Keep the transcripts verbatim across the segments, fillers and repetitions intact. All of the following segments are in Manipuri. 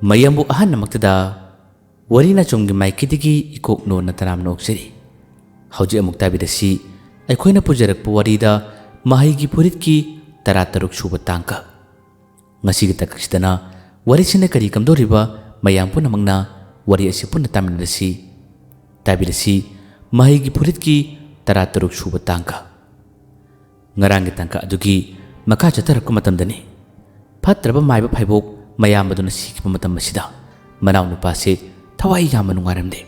ꯃꯌꯥꯝꯕꯨ ꯑꯍꯥꯟꯕꯃꯛꯇꯗ ꯋꯥꯔꯤ ꯅꯆꯨꯝꯒꯤ ꯃꯥꯏꯀꯩꯗꯒꯤ ꯏꯀꯣꯛ ꯅꯣꯟꯅ ꯇꯔꯥꯝꯅ ꯑꯣꯛꯆꯔꯤ꯫ ꯍꯧꯖꯤꯛ ꯑꯃꯨꯛ ꯇꯥꯕꯤꯔꯁꯤ ꯑꯩꯈꯣꯏꯅ ꯄꯨꯖꯔꯛꯄ ꯋꯥꯔꯤꯗ ꯃꯍꯩꯒꯤ ꯐꯨꯔꯤꯠꯀꯤ ꯇꯔꯥꯇꯔꯨꯛ ꯁꯨꯕ ꯇꯥꯡꯀꯛ꯫ ꯉꯁꯤꯒꯤ ꯇꯥꯡꯀꯛꯁꯤꯗꯅ ꯋꯥꯔꯤꯁꯤꯅ ꯀꯔꯤ ꯀꯝꯗꯧꯔꯤꯕ ꯃꯌꯥꯝ ꯄꯨꯝꯅꯃꯛꯅ ꯋꯥꯔꯤ ꯑꯁꯤ ꯄꯨꯟꯅ ꯇꯥꯃꯤꯟꯅꯔꯁꯤ꯫ ꯇꯥꯕꯤꯔꯁꯤ ꯃꯍꯩꯒꯤ ꯐꯨꯔꯤꯠꯀꯤ ꯇꯔꯥꯇꯔꯨꯛ ꯁꯨꯕ ꯇꯥꯡꯀꯛ꯫ ꯉꯔꯥꯡꯒꯤ ꯇꯥꯡꯀꯛ ꯑꯗꯨꯒꯤ ꯃꯈꯥ ꯆꯠꯊꯔꯛꯄ ꯃꯇꯝꯗꯅꯤ ꯐꯠꯇ꯭ꯔꯕ ꯃꯥꯏꯕ ꯐꯥꯏꯕꯣꯛ ꯃꯌꯥꯝꯕꯗꯨꯅ ꯁꯤꯈꯤꯕ ꯃꯇꯝ ꯑꯁꯤꯗ ꯃꯅꯥꯎꯅꯨꯄꯥꯁꯦ ꯊꯋꯥꯏ ꯌꯥꯝꯅ ꯅꯨꯡꯉꯥꯏꯔꯝꯗꯦ꯫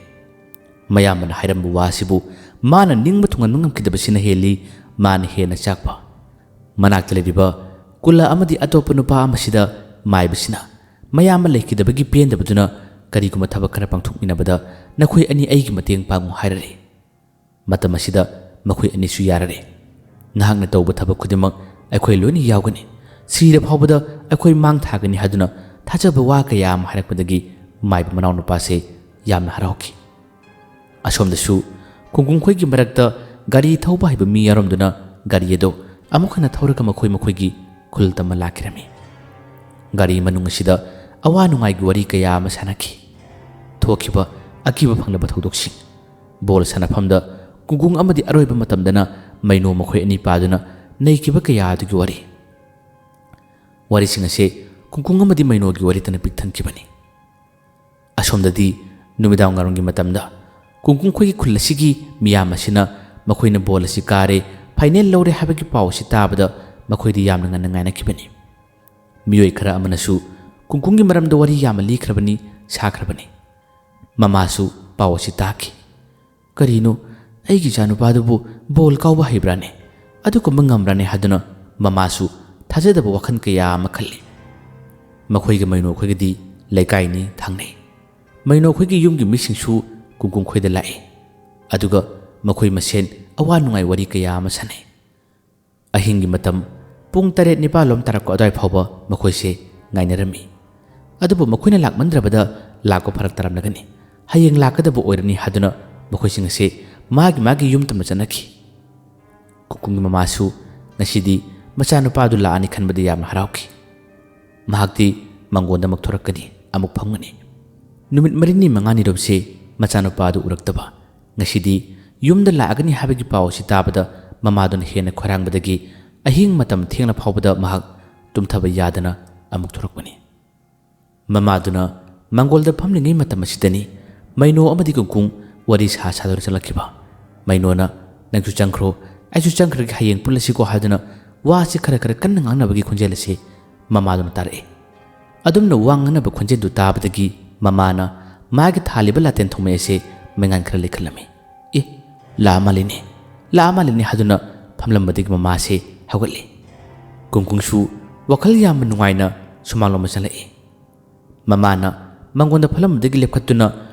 ꯃꯌꯥꯝꯕꯅ ꯍꯥꯏꯔꯝꯕ ꯋꯥ ꯑꯁꯤꯕꯨ ꯃꯥꯅ ꯅꯤꯡꯕ ꯊꯨꯡꯍꯟꯕ ꯉꯝꯈꯤꯗꯕꯁꯤꯅ ꯍꯦꯜꯂꯤ ꯃꯥꯅ ꯍꯦꯟꯅ ꯆꯥꯛꯄ꯫ ꯃꯅꯥꯛꯇ ꯂꯩꯔꯤꯕ ꯀꯨꯂꯥ ꯑꯃꯗꯤ ꯑꯇꯣꯞꯄ ꯅꯨꯄꯥ ꯑꯃꯁꯤꯗ ꯃꯥꯏꯕꯁꯤꯅ ꯃꯌꯥꯝꯕ ꯂꯩꯈꯤꯗꯕꯒꯤ ꯄꯦꯟꯗꯕꯗꯨꯅ ꯀꯔꯤꯒꯨꯝꯕ ꯊꯕꯛ ꯈꯔ ꯄꯥꯡꯊꯣꯛꯃꯤꯟꯅꯕꯗ ꯅꯈꯣꯏ ꯑꯅꯤ ꯑꯩꯒꯤ ꯃꯇꯦꯡ ꯄꯥꯡꯉꯨ ꯍꯥꯏꯔꯔꯦ꯫ ꯃꯇꯝ ꯑꯁꯤꯗ ꯃꯈꯣꯏ ꯑꯅꯤꯁꯨ ꯌꯥꯔꯔꯦ꯫ ꯅꯍꯥꯛꯅ ꯇꯧꯕ ꯊꯕꯛ ꯈꯨꯗꯤꯡꯃꯛ ꯑꯩꯈꯣꯏ ꯂꯣꯏꯅ ꯌꯥꯎꯒꯅꯤ꯫ ꯁꯤꯔ ꯐꯥꯎꯕꯗ ꯑꯩꯈꯣꯏ ꯃꯥꯡ ꯊꯥꯒꯅꯤ ꯍꯥꯏꯗꯨꯅ ꯊꯥꯖꯕ ꯋꯥ ꯀꯌꯥ ꯑꯃ ꯍꯥꯏꯔꯛꯄꯗꯒꯤ ꯃꯥꯏꯕ ꯃꯅꯥꯎꯅꯨꯄꯥꯁꯦ ꯌꯥꯝꯅ ꯍꯔꯥꯎꯈꯤ꯫ ꯑꯁꯣꯝꯗꯁꯨ ꯀꯨꯡꯒꯨꯡꯈꯣꯏꯒꯤ ꯃꯔꯛꯇ ꯒꯥꯔꯤ ꯊꯧꯕ ꯍꯩꯕ ꯃꯤ ꯌꯥꯎꯔꯝꯗꯨꯅ ꯒꯥꯔꯤ ꯑꯗꯨ ꯑꯃꯨꯛ ꯍꯟꯅ ꯊꯧꯔꯒ ꯃꯈꯣꯏ ꯃꯈꯣꯏꯒꯤ ꯈꯨꯜ ꯇꯝꯕ ꯂꯥꯛꯈꯤꯔꯝꯃꯤ꯫ ꯒꯥꯔꯤ ꯃꯅꯨꯡ ꯑꯁꯤꯗ ꯑꯋꯥ ꯅꯨꯡꯉꯥꯏꯒꯤ ꯋꯥꯔꯤ ꯀꯌꯥ ꯑꯃ ꯁꯥꯟꯅꯈꯤ꯫ ꯊꯣꯛꯈꯤꯕ ꯑꯀꯤꯕ ꯐꯪꯂꯕ ꯊꯧꯗꯣꯛꯁꯤꯡ, ꯕꯣꯜ ꯁꯥꯟꯅꯐꯝꯗ ꯀꯨꯡꯒꯨꯡ ꯑꯃꯗꯤ ꯑꯔꯣꯏꯕ ꯃꯇꯝꯗꯅ ꯃꯩꯅꯣ ꯃꯈꯣꯏ ꯑꯅꯤ ꯄꯥꯗꯨꯅ ꯅꯩꯈꯤꯕ ꯀꯌꯥ ꯑꯗꯨꯒꯤ ꯋꯥꯔꯤ꯫ ꯋꯥꯔꯤꯁꯤꯡ ꯑꯁꯤ ꯀꯨꯡꯒꯨꯡ ꯑꯃꯗꯤ ꯃꯩꯅꯣꯒꯤ ꯋꯥꯔꯤꯇꯅ ꯄꯤꯛ ꯊꯟꯈꯤꯕꯅꯤ꯫ ꯑꯁꯣꯝꯗꯗꯤ ꯅꯨꯃꯤꯗꯥꯡ ꯋꯥꯏꯔꯝꯒꯤ ꯃꯇꯝꯗ ꯀꯨꯡꯒꯨꯡꯈꯣꯏꯒꯤ ꯈꯨꯜ ꯑꯁꯤꯒꯤ ꯃꯤꯌꯥꯝ ꯑꯁꯤꯅ ꯃꯈꯣꯏꯅ ꯕꯣꯜ ꯑꯁꯤ ꯀꯥꯔꯦ, ꯐꯥꯏꯅꯦꯜ ꯂꯧꯔꯦ ꯍꯥꯏꯕꯒꯤ ꯄꯥꯎ ꯑꯁꯤ ꯇꯥꯕꯗ ꯃꯈꯣꯏꯗꯤ ꯌꯥꯝꯅ ꯉꯟꯅ ꯉꯥꯏꯅꯈꯤꯕꯅꯤ꯫ ꯃꯤꯑꯣꯏ ꯈꯔ ꯑꯃꯅꯁꯨ ꯀꯨꯡꯒꯨꯡꯒꯤ ꯃꯔꯝꯗ ꯋꯥꯔꯤ ꯌꯥꯝꯅ ꯂꯤꯈ꯭ꯔꯕꯅꯤ, ꯁꯥꯈ꯭ꯔꯕꯅꯤ꯫ ꯃꯃꯥꯁꯨ ꯄꯥꯎ ꯑꯁꯤ ꯇꯥꯈꯤ꯫ "ꯀꯔꯤꯅꯣ, ꯑꯩꯒꯤ ꯏꯆꯥꯅꯨꯄꯥꯗꯨꯕꯨ ꯕꯣꯜ ꯀꯥꯎꯕ ꯍꯩꯕ꯭ꯔꯥꯅꯦ? ꯑꯗꯨꯒꯨꯝꯕ ꯉꯝꯕ꯭ꯔꯥꯅꯦ?" ꯍꯥꯏꯗꯨꯅ ꯃꯃꯥꯁꯨ ꯊꯥꯖꯗꯕ ꯋꯥꯈꯜ ꯀꯌꯥ ꯑꯃ ꯈꯜꯂꯤ꯫ ꯃꯈꯣꯏꯒ ꯃꯩꯅꯣ ꯑꯩꯈꯣꯏꯒꯗꯤ ꯂꯩꯀꯥꯏꯅꯤ, ꯊꯪꯅꯩ꯫ ꯃꯩꯅꯣ ꯑꯩꯈꯣꯏꯒꯤ ꯌꯨꯝꯒꯤ ꯃꯤꯁꯤꯡꯁꯨ ꯀꯨꯡꯒꯨꯡꯈꯣꯏꯗ ꯂꯥꯛꯏ꯫ ꯑꯗꯨꯒ ꯃꯈꯣꯏ ꯃꯁꯦꯟ ꯑꯋꯥ ꯅꯨꯡꯉꯥꯏ ꯋꯥꯔꯤ ꯀꯌꯥ ꯑꯃ ꯁꯥꯟꯅꯩ꯫ ꯑꯍꯤꯡꯒꯤ ꯃꯇꯝ ꯄꯨꯡ ꯇꯔꯦꯠ ꯅꯤꯄꯥꯜ ꯂꯣꯝ ꯇꯥꯔꯛꯄ ꯑꯗꯨꯋꯥꯏ ꯐꯥꯎꯕ ꯃꯈꯣꯏꯁꯦ ꯉꯥꯏꯅꯔꯝꯃꯤ꯫ ꯑꯗꯨꯕꯨ ꯃꯈꯣꯏꯅ ꯂꯥꯛꯃꯟꯗ꯭ꯔꯕꯗ ꯂꯥꯛꯄ ꯐꯔꯛ ꯇꯥꯔꯝꯂꯒꯅꯤ, ꯍꯌꯦꯡ ꯂꯥꯛꯀꯗꯕ ꯑꯣꯏꯔꯅꯤ ꯍꯥꯏꯗꯨꯅ ꯃꯈꯣꯏꯁꯤꯡ ꯑꯁꯦ ꯃꯥꯒꯤ ꯃꯥꯒꯤ ꯌꯨꯝ ꯇꯝꯅ ꯆꯠꯅꯈꯤ꯫ ꯀꯨꯀꯨꯝꯒꯤ ꯃꯃꯥꯁꯨ ꯉꯁꯤꯗꯤ ꯃꯆꯥꯅꯨꯄꯥꯗꯨ ꯂꯥꯛꯑꯅꯤ ꯈꯟꯕꯗ ꯌꯥꯝꯅ ꯍꯔꯥꯎꯈꯤ꯫ ꯃꯍꯥꯛꯇꯤ ꯃꯪꯒꯣꯟꯗꯃꯛ ꯊꯣꯔꯛꯀꯅꯤ, ꯑꯃꯨꯛ ꯐꯝꯒꯅꯤ꯫ ꯅꯨꯃꯤꯠ ꯃꯔꯤꯅꯤ ꯃꯉꯥꯅꯤꯔꯣꯝꯁꯤ ꯃꯆꯥꯅꯨꯄꯥꯗꯨ ꯎꯔꯛꯇꯕ꯫ ꯉꯁꯤꯗꯤ ꯌꯨꯝꯗ ꯂꯥꯛꯑꯒꯅꯤ ꯍꯥꯏꯕꯒꯤ ꯄꯥꯎ ꯑꯁꯤ ꯇꯥꯕꯗ ꯃꯃꯥꯗꯨꯅ ꯍꯦꯟꯅ ꯈꯣꯏꯔꯥꯡꯕꯗꯒꯤ ꯑꯍꯤꯡ ꯃꯇꯝ ꯊꯦꯡꯂ ꯐꯥꯎꯕꯗ ꯃꯍꯥꯛ ꯇꯨꯝꯊꯕ ꯌꯥꯗꯅ ꯑꯃꯨꯛ ꯊꯣꯔꯛꯄꯅꯤ꯫ ꯃꯃꯥꯗꯨꯅ ꯃꯪꯒꯣꯜꯗ ꯐꯝꯂꯤꯉꯩ ꯃꯇꯝ ꯑꯁꯤꯗꯅꯤ ꯃꯩꯅꯣ ꯑꯃꯗꯤ ꯀꯨꯡꯀꯨꯡ ꯋꯥꯔꯤ ꯁꯥ ꯁꯥꯗꯨꯅ ꯆꯪꯂꯛꯈꯤꯕ꯫ ꯃꯩꯅꯣꯅ, "ꯅꯪꯁꯨ ꯆꯪꯈ꯭ꯔꯣ, ꯑꯩꯁꯨ ꯆꯪꯈ꯭ꯔꯒꯦ, ꯍꯌꯦꯡ ꯄꯨꯜꯂꯁꯤꯀꯣ" ꯍꯥꯏꯗꯨꯅ ꯋꯥꯁꯤ ꯈꯔ ꯈꯔ ꯀꯟꯅ ꯉꯥꯡꯅꯕꯒꯤ ꯈꯣꯟꯖꯦꯜ ꯑꯁꯤ ꯃꯃꯥꯗꯨꯅ ꯇꯥꯔꯛꯏ꯫ ꯑꯗꯨꯝꯅ ꯋꯥ ꯉꯥꯡꯅꯕ ꯈꯣꯟꯖꯦꯜꯗꯨ ꯇꯥꯕꯗꯒꯤ ꯃꯃꯥꯅ ꯃꯥꯒꯤ ꯊꯥꯜꯂꯤꯕ ꯂꯥꯇꯦꯟ ꯊꯣꯡꯃꯩ ꯑꯁꯤ ꯃꯩꯉꯥꯟ ꯈꯔ ꯂꯩꯈꯠꯂꯝꯃꯤ꯫ "ꯑꯦ, ꯂꯥꯛꯑ ꯃꯥꯜꯂꯤꯅꯦ, ꯂꯥꯛꯑ ꯃꯥꯜꯂꯤꯅꯦ" ꯍꯥꯏꯗꯨꯅ ꯐꯝꯂꯝꯕꯗꯒꯤ ꯃꯃꯥꯁꯤ ꯍꯧꯒꯠꯂꯤ꯫ ꯀꯨꯡꯀꯨꯡꯁꯨ ꯋꯥꯈꯜ ꯌꯥꯝꯅ ꯅꯨꯡꯉꯥꯏꯅ ꯁꯨꯃꯥꯡꯂꯣꯝꯗ ꯆꯪꯂꯛꯏ꯫ ꯃꯃꯥꯅ ꯃꯉꯣꯟꯗ ꯐꯝꯂꯝꯕꯗꯒꯤ ꯂꯦꯞꯈꯠꯇꯨꯅ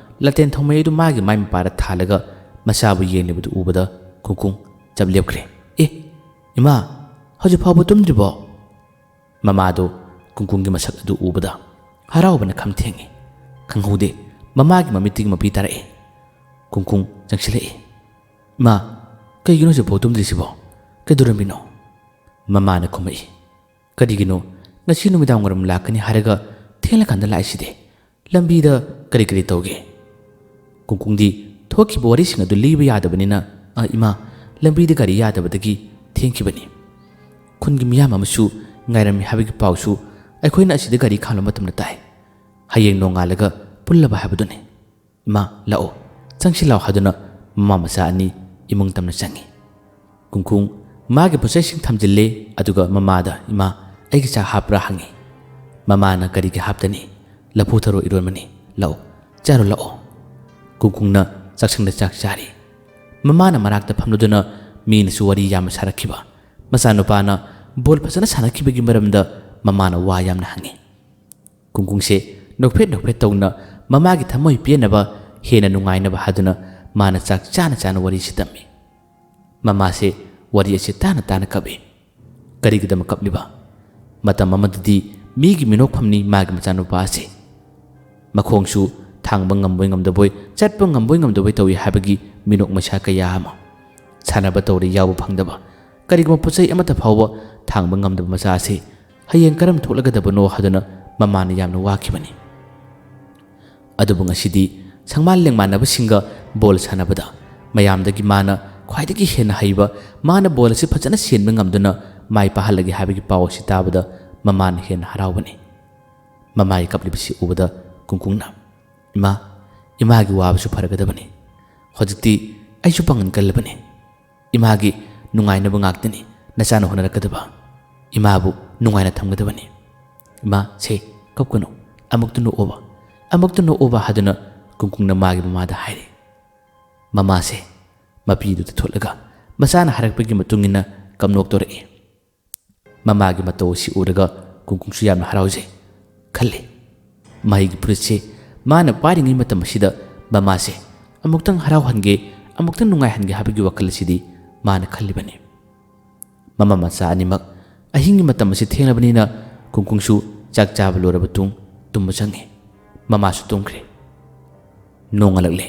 ꯂꯥꯇꯦꯟ ꯊꯣꯡꯃꯩ ꯑꯗꯨ ꯃꯥꯒꯤ ꯃꯥꯏ ꯃꯄꯥꯗ ꯊꯥꯜꯂꯒ ꯃꯆꯥꯕꯨ ꯌꯦꯡꯂꯤꯕꯗꯨ ꯎꯕꯗ ꯀꯨꯡꯀꯨꯡ ꯆꯞ ꯂꯦꯞꯈ꯭ꯔꯦ꯫ "ꯑꯦ, ꯏꯃꯥ, ꯍꯧꯖꯤꯛ ꯐꯥꯎꯕ ꯇꯨꯝꯗ꯭ꯔꯤꯕꯣ?" ꯃꯃꯥꯗꯨ ꯀꯨꯡꯀꯨꯡꯒꯤ ꯃꯁꯛ ꯑꯗꯨ ꯎꯕꯗ ꯍꯔꯥꯎꯕꯅ ꯈꯝ ꯊꯦꯡꯉꯤ꯫ ꯈꯪꯍꯧꯗꯦ, ꯃꯃꯥꯒꯤ ꯃꯃꯤꯠꯇꯒꯤ ꯃꯄꯤ ꯇꯥꯔꯛꯏ꯫ ꯀꯨꯡꯀꯨꯡ ꯆꯪꯁꯤꯜꯂꯛꯏ꯫ "ꯏꯃꯥ, ꯀꯩꯒꯤꯅꯣ ꯍꯧꯖꯤꯛꯐꯥꯎ ꯇꯨꯝꯗ꯭ꯔꯤꯁꯤꯕꯣ? ꯀꯩꯗꯧꯔꯝꯃꯤꯅꯣ?" ꯃꯃꯥꯅ ꯈꯨꯝꯃꯛꯏ꯫ "ꯀꯔꯤꯒꯤꯅꯣ ꯉꯁꯤ ꯅꯨꯃꯤꯗꯥꯡ ꯋꯥꯏꯔꯝ ꯂꯥꯛꯀꯅꯤ ꯍꯥꯏꯔꯒ ꯊꯦꯡꯂꯀꯥꯟꯗ ꯂꯥꯛꯏꯁꯤꯗꯤ? ꯂꯝꯕꯤꯗ ꯀꯔꯤ ꯀꯔꯤ ꯇꯧꯒꯦ?" ꯀꯨꯡꯀꯨꯡꯗꯤ ꯊꯣꯛꯈꯤꯕ ꯋꯥꯔꯤꯁꯤꯡ ꯑꯗꯨ ꯂꯤꯕ ꯌꯥꯗꯕꯅꯤꯅ, "ꯑ, ꯏꯃꯥ, ꯂꯝꯕꯤꯗ ꯒꯥꯔꯤ ꯌꯥꯗꯕꯗꯒꯤ ꯊꯦꯡꯈꯤꯕꯅꯤ꯫ ꯈꯨꯟꯒꯤ ꯃꯤꯌꯥꯝ ꯑꯃꯁꯨ ꯉꯥꯏꯔꯝꯃꯤ ꯍꯥꯏꯕꯒꯤ ꯄꯥꯎꯁꯨ ꯑꯩꯈꯣꯏꯅ ꯑꯁꯤꯗ ꯒꯥꯔꯤ ꯈꯥꯝꯂꯕ ꯃꯇꯝꯗ ꯇꯥꯏ꯫ ꯍꯌꯦꯡ ꯅꯣꯡꯉꯥꯜꯂꯒ ꯄꯨꯜꯂꯕ ꯍꯥꯏꯕꯗꯨꯅꯤ꯫ ꯏꯃꯥ, ꯂꯥꯛꯑꯣ, ꯆꯪꯁꯤ ꯂꯥꯛꯑꯣ" ꯍꯥꯏꯗꯨꯅ ꯃꯃꯥ ꯃꯆꯥ ꯑꯅꯤ ꯏꯃꯨꯡ ꯇꯝꯅ ꯆꯪꯉꯤ꯫ ꯀꯨꯡꯀꯨꯡ ꯃꯥꯒꯤ ꯄꯣꯠꯆꯩꯁꯤꯡ ꯊꯝꯖꯤꯜꯂꯦ, ꯑꯗꯨꯒ ꯃꯃꯥꯗ, "ꯏꯃꯥ, ꯑꯩꯒꯤ ꯆꯥꯛ ꯍꯥꯞꯄ꯭ꯔꯥ?" ꯍꯪꯉꯤ꯫ ꯃꯃꯥꯅ, "ꯀꯔꯤꯒꯤ ꯍꯥꯞꯇꯅꯤ? ꯂꯐꯨ ꯊꯔꯣ ꯏꯔꯣꯟꯕꯅꯤ, ꯂꯥꯛꯑꯣ, ꯆꯥꯔꯣ ꯂꯥꯛꯑꯣ"꯫ ꯀꯨꯡꯀꯨꯡꯅ ꯆꯥꯛꯁꯪꯗ ꯆꯥꯛ ꯆꯥꯔꯤ꯫ ꯃꯃꯥꯅ ꯃꯅꯥꯛꯇ ꯐꯝꯂꯗꯨꯅ ꯃꯤꯅꯁꯨ ꯋꯥꯔꯤ ꯌꯥꯝꯅ ꯁꯥꯔꯛꯈꯤꯕ꯫ ꯃꯆꯥꯅꯨꯄꯥꯅ ꯕꯣꯜ ꯐꯖꯅ ꯁꯥꯟꯅꯈꯤꯕꯒꯤ ꯃꯔꯝꯗ ꯃꯃꯥꯅ ꯋꯥ ꯌꯥꯝꯅ ꯍꯪꯉꯤ꯫ ꯀꯨꯡꯀꯨꯡꯁꯦ ꯅꯣꯛꯐꯦꯠ ꯅꯣꯛꯐꯦꯠ ꯇꯧꯅ ꯃꯃꯥꯒꯤ ꯊꯃꯣꯏ ꯄꯦꯟꯅꯕ, ꯍꯦꯟꯅ ꯅꯨꯡꯉꯥꯏꯅꯕ ꯍꯥꯏꯗꯨꯅ ꯃꯥꯅ ꯆꯥꯛ ꯆꯥꯅ ꯆꯥꯅ ꯋꯥꯔꯤꯁꯤ ꯇꯝꯃꯤ꯫ ꯃꯃꯥꯁꯦ ꯋꯥꯔꯤ ꯑꯁꯤ ꯇꯥꯅ ꯇꯥꯅ ꯀꯞꯏ꯫ ꯀꯔꯤꯒꯤꯗꯃꯛ ꯀꯞꯂꯤꯕ? ꯃꯇꯝ ꯑꯃꯗꯗꯤ ꯃꯤꯒꯤ ꯃꯤꯅꯣꯛꯐꯝꯅꯤ ꯃꯥꯒꯤ ꯃꯆꯥꯅꯨꯄꯥ ꯑꯁꯤ꯫ ꯃꯈꯣꯡꯁꯨ ꯊꯥꯡꯕ ꯉꯝꯕꯣꯏ ꯉꯝꯗꯕꯣꯏ, ꯆꯠꯄ ꯉꯝꯕꯣꯏ ꯉꯝꯗꯕꯣꯏ ꯇꯧꯏ ꯍꯥꯏꯕꯒꯤ ꯃꯤꯅꯣꯛ ꯃꯩꯁꯥ ꯀꯌꯥ ꯑꯃ꯫ ꯁꯥꯟꯅꯕ ꯇꯧꯔꯦ ꯌꯥꯎꯕ ꯐꯪꯗꯕ, ꯀꯔꯤꯒꯨꯝꯕ ꯄꯣꯠꯆꯩ ꯑꯃꯠꯇ ꯐꯥꯎꯕ ꯊꯥꯡꯕ ꯉꯝꯗꯕ ꯃꯆꯥ ꯑꯁꯤ ꯍꯌꯦꯡ ꯀꯔꯝ ꯊꯣꯛꯂꯒꯗꯕꯅꯣ ꯍꯥꯏꯗꯨꯅ ꯃꯃꯥꯅ ꯌꯥꯝꯅ ꯋꯥꯈꯤꯕꯅꯤ꯫ ꯑꯗꯨꯕꯨ ꯉꯁꯤꯗꯤ ꯁꯪꯃꯥꯟ ꯂꯦꯡꯃꯥꯟꯅꯕꯁꯤꯡꯒ ꯕꯣꯜ ꯁꯥꯟꯅꯕꯗ ꯃꯌꯥꯝꯗꯒꯤ ꯃꯥꯅ ꯈ꯭ꯋꯥꯏꯗꯒꯤ ꯍꯦꯟꯅ ꯍꯩꯕ, ꯃꯥꯅ ꯕꯣꯜ ꯑꯁꯤ ꯐꯖꯅ ꯁꯦꯟꯕ ꯉꯝꯗꯨꯅ ꯃꯥꯏ ꯄꯥꯛꯍꯜꯂꯒꯦ ꯍꯥꯏꯕꯒꯤ ꯄꯥꯎ ꯑꯁꯤ ꯇꯥꯕꯗ ꯃꯃꯥꯅ ꯍꯦꯟꯅ ꯍꯔꯥꯎꯕꯅꯤ꯫ ꯃꯃꯥꯒꯤ ꯀꯞꯂꯤꯕꯁꯤ ꯎꯕꯗ ꯀꯨꯡꯀꯨꯡꯅ, "ꯏꯃꯥ, ꯏꯃꯥꯒꯤ ꯋꯥꯕꯁꯨ ꯐꯔꯒꯗꯕꯅꯤ꯫ ꯍꯧꯖꯤꯛꯇꯤ ꯑꯩꯁꯨ ꯄꯥꯡꯒꯜ ꯀꯜꯂꯕꯅꯤ꯫ ꯏꯃꯥꯒꯤ ꯅꯨꯡꯉꯥꯏꯅꯕ ꯉꯥꯛꯇꯅꯤ ꯅꯆꯥꯅ ꯍꯣꯠꯅꯔꯛꯀꯗꯕ꯫ ꯏꯃꯥꯕꯨ ꯅꯨꯡꯉꯥꯏꯅ ꯊꯝꯒꯗꯕꯅꯤ꯫ ꯏꯃꯥ, ꯁꯦ, ꯀꯞꯀꯅꯨ꯫ ꯑꯃꯨꯛꯇ ꯅꯣꯛꯑꯣꯕ, ꯑꯃꯨꯛꯇ ꯅꯣꯛꯑꯣꯕ" ꯍꯥꯏꯗꯨꯅ ꯀꯨꯡꯀꯨꯡꯅ ꯃꯥꯒꯤ ꯃꯃꯥꯗ ꯍꯥꯏꯔꯤ꯫ ꯃꯃꯥꯁꯦ ꯃꯄꯤꯗꯨꯗ ꯊꯣꯠꯂꯒ ꯃꯆꯥꯅ ꯍꯥꯏꯔꯛꯄꯒꯤ ꯃꯇꯨꯡ ꯏꯟꯅ ꯀꯞꯅꯣꯛꯇꯣꯔꯛꯏ꯫ ꯃꯃꯥꯒꯤ ꯃꯇꯧ ꯑꯁꯤ ꯎꯔꯒ ꯀꯨꯡꯀꯨꯡꯁꯨ ꯌꯥꯝꯅ ꯍꯔꯥꯎꯖꯩ ꯈꯜꯂꯤ꯫ ꯃꯍꯩꯒꯤ ꯐꯨꯔꯤꯠꯁꯦ ꯃꯥꯅ ꯄꯥꯏꯔꯤꯉꯩ ꯃꯇꯝ ꯑꯁꯤꯗ ꯃꯃꯥꯁꯦ ꯑꯃꯨꯛꯇꯪ ꯍꯔꯥꯎꯍꯟꯒꯦ, ꯑꯃꯨꯛꯇꯪ ꯅꯨꯡꯉꯥꯏꯍꯟꯒꯦ ꯍꯥꯏꯕꯒꯤ ꯋꯥꯈꯜ ꯑꯁꯤꯗꯤ ꯃꯥꯅ ꯈꯜꯂꯤꯕꯅꯤ꯫ ꯃꯃꯥ ꯃꯆꯥ ꯑꯅꯤꯃꯛ ꯑꯍꯤꯡꯒꯤ ꯃꯇꯝ ꯑꯁꯤ ꯊꯦꯡꯂꯕꯅꯤꯅ ꯀꯨꯡꯀꯨꯡꯁꯨ ꯆꯥꯛ ꯆꯥꯕ ꯂꯣꯏꯔꯕ ꯇꯨꯡ ꯇꯨꯝꯕ ꯆꯪꯉꯤ꯫ ꯃꯃꯥꯁꯨ ꯇꯨꯝꯈ꯭ꯔꯦ꯫ ꯅꯣꯡꯉꯥꯜꯂꯛꯂꯦ꯫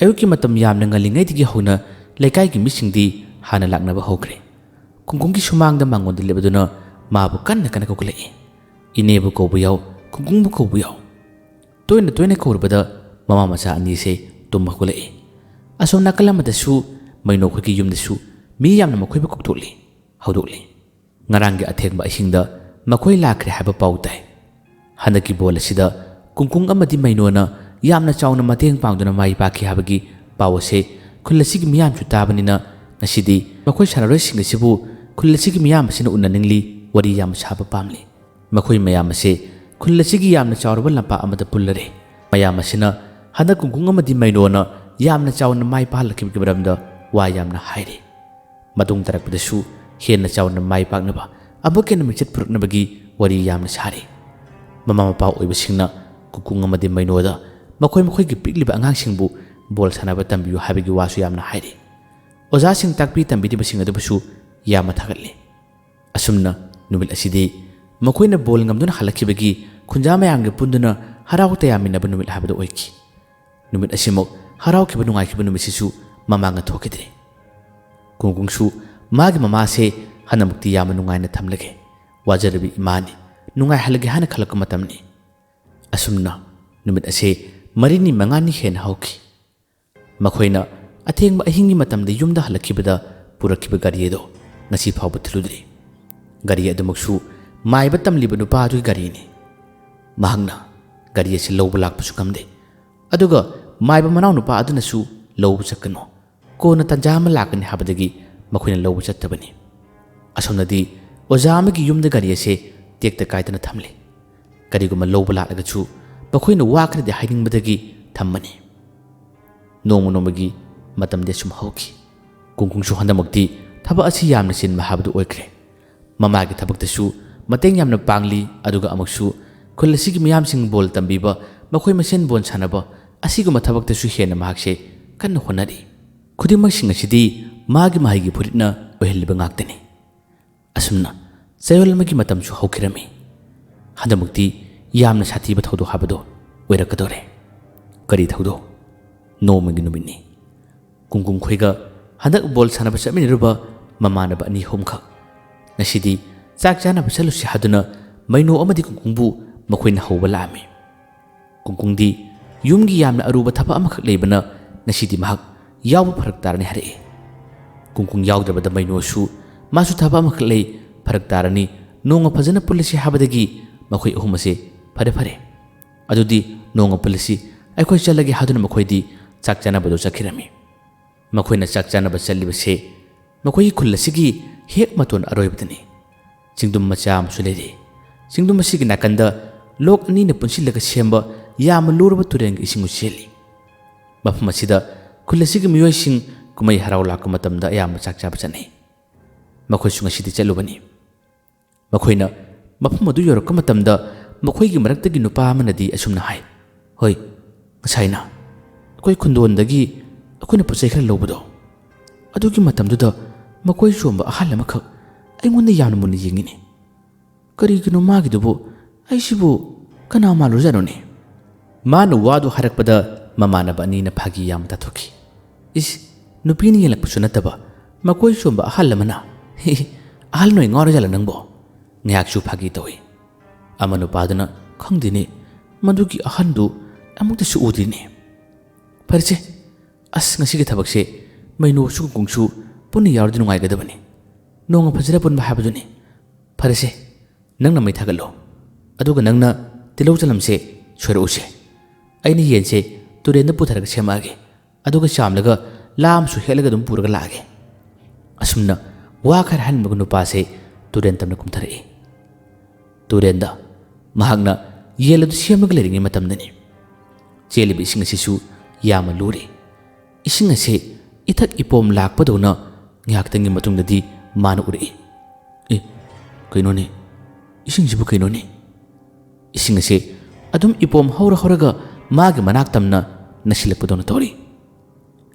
ꯑꯌꯨꯛꯀꯤ ꯃꯇꯝ ꯌꯥꯝꯅ ꯉꯜꯂꯤꯉꯩꯗꯒꯤ ꯍꯧꯅ ꯂꯩꯀꯥꯏꯒꯤ ꯃꯤꯁꯤꯡꯗꯤ ꯍꯥꯟꯅ ꯂꯥꯛꯅꯕ ꯍꯧꯈ꯭ꯔꯦ꯫ ꯀꯨꯡꯀꯨꯡꯒꯤ ꯁꯨꯃꯥꯡꯗ ꯃꯉꯣꯟꯗ ꯂꯦꯞꯂꯗꯨꯅ ꯃꯥꯕꯨ ꯀꯟꯅ ꯀꯟꯅ ꯀꯧꯈꯠꯂꯛꯏ꯫ ꯏꯅꯦꯕꯨ ꯀꯧꯕ ꯌꯥꯎ, ꯀꯨꯡꯀꯨꯡꯕꯨ ꯀꯧꯕ ꯌꯥꯎ꯫ ꯇꯣꯏꯅ ꯇꯣꯏꯅ ꯀꯧꯔꯕꯗ ꯃꯃꯥ ꯃꯆꯥ ꯑꯅꯤꯁꯦ ꯇꯨꯝ ꯍꯧꯒꯠꯂꯛꯏ꯫ ꯑꯁꯣꯝ ꯅꯥꯀꯜ ꯑꯃꯗꯁꯨ ꯃꯩꯅꯣ ꯈꯣꯏꯒꯤ ꯌꯨꯝꯗꯁꯨ ꯃꯤ ꯌꯥꯝꯅ ꯃꯈꯣꯏꯕꯨ ꯀꯧꯊꯣꯛꯂꯤ, ꯍꯧꯗꯣꯛꯂꯤ꯫ ꯉꯔꯥꯡꯒꯤ ꯑꯊꯦꯡꯕ ꯑꯍꯤꯡꯗ ꯃꯈꯣꯏ ꯂꯥꯛꯈ꯭ꯔꯦ ꯍꯥꯏꯕ ꯄꯥꯎ ꯇꯥꯏ꯫ ꯍꯟꯗꯛꯀꯤ ꯕꯣꯜ ꯑꯁꯤꯗ ꯀꯨꯡꯀꯨꯡ ꯑꯃꯗꯤ ꯃꯩꯅꯣꯅ ꯌꯥꯝꯅ ꯆꯥꯎꯅ ꯃꯇꯦꯡ ꯄꯥꯡꯗꯨꯅ ꯃꯥꯏ ꯄꯥꯛꯈꯤ ꯍꯥꯏꯕꯒꯤ ꯄꯥꯎ ꯑꯁꯦ ꯈꯨꯜ ꯑꯁꯤꯒꯤ ꯃꯤꯌꯥꯝꯁꯨ ꯇꯥꯕꯅꯤꯅ ꯉꯁꯤꯗꯤ ꯃꯈꯣꯏ ꯁꯥꯟꯅꯔꯣꯏꯁꯤꯡ ꯑꯁꯤꯕꯨ ꯈꯨꯜ ꯑꯁꯤꯒꯤ ꯃꯤꯌꯥꯝ ꯑꯁꯤꯅ ꯎꯅꯅꯤꯡꯂꯤ, ꯋꯥꯔꯤ ꯌꯥꯝꯅ ꯁꯥꯕ ꯄꯥꯝꯂꯤ꯫ ꯃꯈꯣꯏ ꯃꯌꯥꯝ ꯑꯁꯦ ꯈꯨꯜ ꯑꯁꯤꯒꯤ ꯌꯥꯝꯅ ꯆꯥꯎꯔꯕ ꯂꯝꯄꯥꯛ ꯑꯃꯗ ꯄꯨꯜꯂꯔꯦ꯫ ꯃꯌꯥꯝ ꯑꯁꯤꯅ ꯍꯟꯗꯛ ꯀꯨꯡꯀꯨꯡ ꯑꯃꯗꯤ ꯃꯩꯅꯣꯅ ꯌꯥꯝꯅ ꯆꯥꯎꯅ ꯃꯥꯏ ꯄꯥꯛꯍꯜꯂꯛꯈꯤꯕꯒꯤ ꯃꯔꯝꯗ ꯋꯥ ꯌꯥꯝꯅ ꯍꯥꯏꯔꯤ꯫ ꯃꯇꯨꯡ ꯇꯥꯔꯛꯄꯗꯁꯨ ꯍꯦꯟꯅ ꯆꯥꯎꯅ ꯃꯥꯏ ꯄꯥꯛꯅꯕ, ꯑꯃꯨꯛ ꯍꯦꯟꯅ ꯃꯤꯡꯆꯠ ꯄꯨꯔꯛꯅꯕꯒꯤ ꯋꯥꯔꯤ ꯌꯥꯝꯅ ꯁꯥꯔꯤ꯫ ꯃꯃꯥ ꯃꯄꯥ ꯑꯣꯏꯕꯁꯤꯡꯅ ꯀꯨꯡꯀꯨꯡ ꯑꯃꯗꯤ ꯃꯩꯅꯣꯗ ꯃꯈꯣꯏ ꯃꯈꯣꯏꯒꯤ ꯄꯤꯛꯂꯤꯕ ꯑꯉꯥꯡꯁꯤꯡꯕꯨ ꯕꯣꯜ ꯁꯥꯟꯅꯕ ꯇꯝꯕꯤꯌꯨ ꯍꯥꯏꯕꯒꯤ ꯋꯥꯁꯨ ꯌꯥꯝꯅ ꯍꯥꯏꯔꯤ꯫ ꯑꯣꯖꯥꯁꯤꯡ ꯇꯥꯛꯄꯤ ꯇꯝꯕꯤꯔꯤꯕꯁꯤꯡ ꯑꯗꯨꯕꯨꯁꯨ ꯌꯥꯝꯅ ꯊꯥꯒꯠꯂꯤ꯫ ꯑꯁꯨꯝꯅ ꯅꯨꯃꯤꯠ ꯑꯁꯤꯗꯤ ꯃꯈꯣꯏꯅ ꯕꯣꯜ ꯉꯝꯗꯨꯅ ꯍꯜꯂꯛꯈꯤꯕꯒꯤ ꯈꯨꯟꯖꯥ ꯃꯌꯥꯝꯒ ꯄꯨꯟꯗꯨꯅ ꯍꯔꯥꯎ ꯇꯌꯥꯝꯃꯤꯟꯅꯕ ꯅꯨꯃꯤꯠ ꯍꯥꯏꯕꯗꯨ ꯑꯣꯏꯈꯤ꯫ ꯅꯨꯃꯤꯠ ꯑꯁꯤꯃꯨꯛ ꯍꯔꯥꯎꯈꯤꯕ ꯅꯨꯡꯉꯥꯏꯈꯤꯕ ꯅꯨꯃꯤꯠꯁꯤꯁꯨ ꯃꯃꯥꯡꯗ ꯊꯣꯛꯈꯤꯗ꯭ꯔꯦ꯫ ꯀꯨꯡꯀꯨꯡꯁꯨ ꯃꯥꯒꯤ ꯃꯃꯥꯁꯦ ꯍꯟꯗꯛꯃꯨꯛꯇꯤ ꯌꯥꯝꯅ ꯅꯨꯡꯉꯥꯏꯅ ꯊꯝꯂꯒꯦ, ꯋꯥꯖꯔꯕꯤ ꯏꯃꯥꯅꯤ, ꯅꯨꯡꯉꯥꯏꯍꯜꯂꯒꯦ ꯍꯥꯏꯅ ꯈꯜꯂꯛꯄ ꯃꯇꯝꯅꯤ꯫ ꯑꯁꯨꯝꯅ ꯅꯨꯃꯤꯠ ꯑꯁꯦ ꯃꯔꯤꯅꯤ ꯃꯉꯥꯅꯤ ꯍꯦꯟꯅ ꯍꯧꯈꯤ꯫ ꯃꯈꯣꯏꯅ ꯑꯊꯦꯡꯕ ꯑꯍꯤꯡꯒꯤ ꯃꯇꯝꯗ ꯌꯨꯝꯗ ꯍꯜꯂꯛꯈꯤꯕꯗ ꯄꯨꯔꯛꯈꯤꯕ ꯒꯥꯔꯤ ꯑꯗꯣ ꯉꯁꯤ ꯐꯥꯎꯕ ꯊꯤꯜꯂꯨꯗ꯭ꯔꯤ꯫ ꯒꯥꯔꯤ ꯑꯗꯨꯃꯛꯁꯨ ꯃꯥꯏꯕ ꯇꯝꯂꯤꯕ ꯅꯨꯄꯥ ꯑꯗꯨꯒꯤ ꯒꯥꯔꯤꯅꯤ꯫ ꯃꯍꯥꯛꯅ ꯒꯥꯔꯤ ꯑꯁꯤ ꯂꯧꯕ ꯂꯥꯛꯄꯁꯨ ꯉꯝꯗꯦ꯫ ꯑꯗꯨꯒ ꯃꯥꯏꯕ ꯃꯅꯥꯎ ꯅꯨꯄꯥ ꯑꯗꯨꯅꯁꯨ "ꯂꯧꯕ ꯆꯠꯀꯅꯨ, ꯀꯣꯟꯅ ꯇꯥꯟꯖꯥ ꯑꯃ ꯂꯥꯛꯀꯅꯤ" ꯍꯥꯏꯕꯗꯒꯤ ꯃꯈꯣꯏꯅ ꯂꯧꯕ ꯆꯠꯇꯕꯅꯤ꯫ ꯑꯁꯣꯝꯗꯗꯤ ꯑꯣꯖꯥ ꯑꯃꯒꯤ ꯌꯨꯝꯗ ꯒꯥꯔꯤ ꯑꯁꯦ ꯇꯦꯛꯇ ꯀꯥꯏꯗꯅ ꯊꯝꯂꯤ꯫ ꯀꯔꯤꯒꯨꯝꯕ ꯂꯧꯕ ꯂꯥꯛꯂꯒꯁꯨ ꯃꯈꯣꯏꯅ ꯋꯥ ꯈꯔꯗꯤ ꯍꯥꯏꯅꯤꯡꯕꯗꯒꯤ ꯊꯝꯕꯅꯤ꯫ ꯅꯣꯡꯃ ꯅꯣꯡꯃꯒꯤ ꯃꯇꯝꯗꯤ ꯑꯁꯨꯝ ꯍꯧꯈꯤ꯫ ꯀꯨꯡꯀꯨꯡꯁꯨ ꯍꯟꯗꯛꯃꯛꯇꯤ ꯊꯕꯛ ꯑꯁꯤ ꯌꯥꯝꯅ ꯆꯤꯟꯕ ꯍꯥꯏꯕꯗꯨ ꯑꯣꯏꯈ꯭ꯔꯦ꯫ ꯃꯃꯥꯒꯤ ꯊꯕꯛꯇꯁꯨ ꯃꯇꯦꯡ ꯌꯥꯝꯅ ꯄꯥꯡꯂꯤ, ꯑꯗꯨꯒ ꯑꯃꯨꯛꯁꯨ ꯈꯨꯜ ꯑꯁꯤꯒꯤ ꯃꯤꯌꯥꯝꯁꯤꯡ ꯕꯣꯜ ꯇꯝꯕꯤꯕ, ꯃꯈꯣꯏ ꯃꯁꯦꯟ ꯕꯣꯜ ꯁꯥꯟꯅꯕ ꯑꯁꯤꯒꯨꯝꯕ ꯊꯕꯛꯇꯁꯨ ꯍꯦꯟꯅ ꯃꯍꯥꯛꯁꯦ ꯀꯟꯅ ꯍꯣꯠꯅꯔꯤ꯫ ꯈꯨꯗꯤꯡꯃꯛꯁꯤꯡ ꯑꯁꯤꯗꯤ ꯃꯥꯒꯤ ꯃꯍꯩꯒꯤ ꯐꯨꯔꯤꯠꯅ ꯑꯣꯏꯍꯜꯂꯤꯕ ꯉꯥꯛꯇꯅꯤ꯫ ꯑꯁꯨꯝꯅ ꯆꯌꯣꯜ ꯑꯃꯒꯤ ꯃꯇꯝꯁꯨ ꯍꯧꯈꯤꯔꯝꯃꯤ꯫ ꯍꯟꯗꯛꯃꯛꯇꯤ ꯌꯥꯝꯅ ꯁꯥꯊꯤꯕ ꯊꯧꯗꯣꯛ ꯍꯥꯏꯕꯗꯣ ꯑꯣꯏꯔꯛꯀꯗꯧꯔꯦ꯫ ꯀꯔꯤ ꯊꯧꯗꯣꯛ? ꯅꯣꯡꯃꯒꯤ ꯅꯨꯃꯤꯠꯅꯤ꯫ ꯀꯨꯡꯀꯨꯡ ꯈꯣꯏꯒ ꯍꯟꯗꯛ ꯕꯣꯜ ꯁꯥꯟꯅꯕ ꯆꯠꯃꯤꯟꯅꯔꯨꯕ ꯃꯃꯥꯟꯅꯕ ꯑꯅꯤ ꯑꯍꯨꯝꯈꯛ ꯉꯁꯤꯗꯤ ꯆꯥꯛ ꯆꯥꯅꯕ ꯆꯠꯂꯨꯁꯤ ꯍꯥꯏꯗꯨꯅ ꯃꯩꯅꯣ ꯑꯃꯗꯤ ꯀꯨꯡꯀꯨꯡꯕꯨ ꯃꯈꯣꯏꯅ ꯍꯧꯕ ꯂꯥꯛꯑꯝꯃꯤ꯫ ꯀꯨꯡꯀꯨꯡꯗꯤ ꯌꯨꯝꯒꯤ ꯌꯥꯝꯅ ꯑꯔꯨꯕ ꯊꯕꯛ ꯑꯃꯈꯛ ꯂꯩꯕꯅ ꯉꯁꯤꯗꯤ ꯃꯍꯥꯛ ꯌꯥꯎꯕ ꯐꯔꯛ ꯇꯥꯔꯅꯤ ꯍꯥꯏꯔꯛꯏ꯫ ꯀꯨꯡꯀꯨꯡ ꯌꯥꯎꯗꯕꯗ ꯃꯩꯅꯣꯁꯨ ꯃꯥꯁꯨ ꯊꯕꯛ ꯑꯃꯈꯛ ꯂꯩ, ꯐꯔꯛ ꯇꯥꯔꯅꯤ, ꯅꯣꯡꯃ ꯐꯖꯅ ꯄꯨꯜꯂꯁꯤ ꯍꯥꯏꯕꯗꯒꯤ ꯃꯈꯣꯏ ꯑꯍꯨꯝ ꯑꯁꯦ "ꯐꯔꯦ ꯐꯔꯦ, ꯑꯗꯨꯗꯤ ꯅꯣꯡꯃ ꯄꯨꯜꯂꯁꯤ, ꯑꯩꯈꯣꯏ ꯆꯠꯂꯒꯦ" ꯍꯥꯏꯗꯨꯅ ꯃꯈꯣꯏꯗꯤ ꯆꯥꯛ ꯆꯥꯅꯕꯗꯨ ꯆꯠꯈꯤꯔꯝꯃꯤ꯫ ꯃꯈꯣꯏꯅ ꯆꯥꯛ ꯆꯥꯅꯕ ꯆꯠꯂꯤꯕꯁꯦ ꯃꯈꯣꯏꯒꯤ ꯈꯨꯜ ꯑꯁꯤꯒꯤ ꯍꯦꯛ ꯃꯇꯣꯟ ꯑꯔꯣꯏꯕꯗꯅꯤ꯫ ꯆꯤꯡꯗꯨꯝ ꯃꯆꯥ ꯑꯃꯁꯨ ꯂꯩꯔꯤ꯫ ꯆꯤꯡꯗꯨꯝ ꯑꯁꯤꯒꯤ ꯅꯥꯀꯟꯗ ꯂꯣꯛ ꯑꯅꯤꯅ ꯄꯨꯟꯁꯤꯜꯂꯒ ꯁꯦꯝꯕ ꯌꯥꯝꯅ ꯂꯨꯔꯕ ꯇꯨꯔꯦꯜꯒꯤ ꯏꯁꯤꯡ ꯆꯦꯜꯂꯤ꯫ ꯃꯐꯝ ꯑꯁꯤꯗ ꯈꯨꯜ ꯑꯁꯤꯒꯤ ꯃꯤꯑꯣꯏꯁꯤꯡ ꯀꯨꯝꯍꯩ ꯍꯔꯥꯎ ꯂꯥꯛꯄ ꯃꯇꯝꯗ ꯑꯌꯥꯝꯕ ꯆꯥꯛ ꯆꯥꯕ ꯆꯠꯅꯩ꯫ ꯃꯈꯣꯏꯁꯨ ꯉꯁꯤꯗꯤ ꯆꯠꯂꯨꯕꯅꯤ꯫ ꯃꯈꯣꯏꯅ ꯃꯐꯝ ꯑꯗꯨ ꯌꯧꯔꯛꯄ ꯃꯇꯝꯗ ꯃꯈꯣꯏꯒꯤ ꯃꯔꯛꯇꯒꯤ ꯅꯨꯄꯥ ꯑꯃꯅꯗꯤ ꯑꯁꯨꯝꯅ ꯍꯥꯏ, "ꯍꯣꯏ, ꯉꯁꯥꯏꯅ ꯑꯩꯈꯣꯏ ꯈꯨꯟꯗꯣꯟꯗꯒꯤ ꯑꯩꯈꯣꯏꯅ ꯄꯣꯠ ꯆꯩ ꯈꯔ ꯂꯧꯕꯗꯣ, ꯑꯗꯨꯒꯤ ꯃꯇꯝꯗꯨꯗ ꯃꯈꯣꯏ ꯆꯣꯝꯕ ꯑꯍꯜ ꯑꯃꯈꯛ ꯑꯩꯉꯣꯟꯗ ꯌꯥꯝꯅ ꯃꯨꯟꯅ ꯌꯦꯡꯉꯤꯅꯦ꯫ ꯀꯔꯤꯒꯤꯅꯣ ꯃꯥꯒꯤꯗꯨꯕꯨ? ꯑꯩꯁꯤꯕꯨ ꯀꯅꯥ ꯃꯥꯜꯂꯨꯔꯖꯥꯠꯅꯣꯅꯦ?" ꯃꯥꯅ ꯋꯥꯗꯨ ꯍꯥꯏꯔꯛꯄꯗ ꯃꯃꯥꯟꯅꯕ ꯑꯅꯤꯅ ꯐꯥꯒꯤ ꯌꯥꯝ ꯇꯥꯊꯣꯛꯈꯤ꯫ "ꯏꯁ, ꯅꯨꯄꯤꯅ ꯌꯦꯡꯂꯛꯄꯁꯨ ꯅꯠꯇꯕ, ꯃꯀꯣꯏ ꯆꯣꯝꯕ ꯑꯍꯜ ꯑꯃꯅ꯫ ꯑꯍꯜ ꯅꯣꯏ ꯉꯥꯎꯔꯖꯥꯠꯂ ꯅꯪꯕꯣ?" ꯉꯥꯏꯍꯥꯛꯁꯨ ꯐꯥꯒꯤ ꯇꯧꯏ꯫ ꯑꯃ ꯅꯨꯄꯥꯗꯨꯅ, "ꯈꯪꯗꯦꯅꯦ, ꯃꯗꯨꯒꯤ ꯑꯍꯟꯗꯨ ꯑꯃꯨꯛꯇꯁꯨ ꯎꯗ꯭ꯔꯤꯅꯦ꯫ ꯐꯔꯦꯁꯦ, ꯑꯁ, ꯉꯁꯤꯒꯤ ꯊꯕꯛꯁꯦ ꯃꯩꯅꯣꯁꯨ ꯀꯨꯡꯀꯨꯡꯁꯨ ꯄꯨꯟꯅ ꯌꯥꯎꯔꯗꯤ ꯅꯨꯡꯉꯥꯏꯒꯗꯕꯅꯤ꯫ ꯅꯣꯡꯃ ꯐꯖꯅ ꯄꯨꯟꯕ ꯍꯥꯏꯕꯗꯨꯅꯤ꯫ ꯐꯔꯦꯁꯦ, ꯅꯪꯅ ꯃꯩ ꯊꯥꯒꯠꯂꯣ, ꯑꯗꯨꯒ ꯅꯪꯅ ꯇꯤꯜꯍꯧ ꯆꯅꯝꯁꯦ ꯁꯣꯏꯔꯛꯎꯁꯦ꯫ ꯑꯩꯅ ꯌꯦꯟꯁꯦ ꯇꯨꯔꯦꯟꯗ ꯄꯨꯊꯔꯒ ꯁꯦꯝꯃꯛꯑꯒꯦ, ꯑꯗꯨꯒ ꯆꯥꯝꯂꯒ ꯂꯥ ꯑꯃꯁꯨ ꯍꯦꯛꯂꯒ ꯑꯗꯨꯝ ꯄꯨꯔꯒ ꯂꯥꯛꯑꯒꯦ꯫ ꯑꯁꯨꯝꯅ ꯋꯥ ꯈꯔ ꯍꯥꯏꯔꯝꯂꯒ ꯅꯨꯄꯥꯁꯦ ꯇꯨꯔꯦꯟ ꯇꯝꯅ ꯀꯨꯝꯊꯔꯛꯏ꯫ ꯇꯨꯔꯦꯟꯗ ꯃꯍꯥꯛꯅ ꯌꯦꯟ ꯑꯗꯨ ꯁꯦꯝꯂꯒ ꯂꯩꯔꯤꯉꯩ ꯃꯇꯝꯗꯅꯤ꯫ ꯆꯦꯜꯂꯤꯕ ꯏꯁꯤꯡ ꯑꯁꯤꯁꯨ ꯌꯥꯝꯅ ꯂꯨꯔꯤ꯫ ꯏꯁꯤꯡ ꯑꯁꯦ ꯏꯊꯛ ꯏꯄꯣꯝ ꯂꯥꯛꯄꯗꯧꯅ ꯉꯥꯏꯍꯥꯛꯇꯪꯒꯤ ꯃꯇꯨꯡꯗꯗꯤ ꯃꯥꯅ ꯎꯔꯛꯏ꯫ "ꯑꯦ, ꯀꯩꯅꯣꯅꯦ? ꯏꯁꯤꯡꯁꯤꯕꯨ ꯀꯩꯅꯣꯅꯦ?" ꯏꯁꯤꯡ ꯑꯁꯦ ꯑꯗꯨꯝ ꯏꯄꯣꯝ ꯍꯧꯔ ꯍꯧꯔꯒ ꯃꯥꯒꯤ ꯃꯅꯥꯛ ꯇꯝꯅ ꯅꯛꯁꯤꯜꯂꯛꯄꯗꯧꯅ ꯇꯧꯔꯤ꯫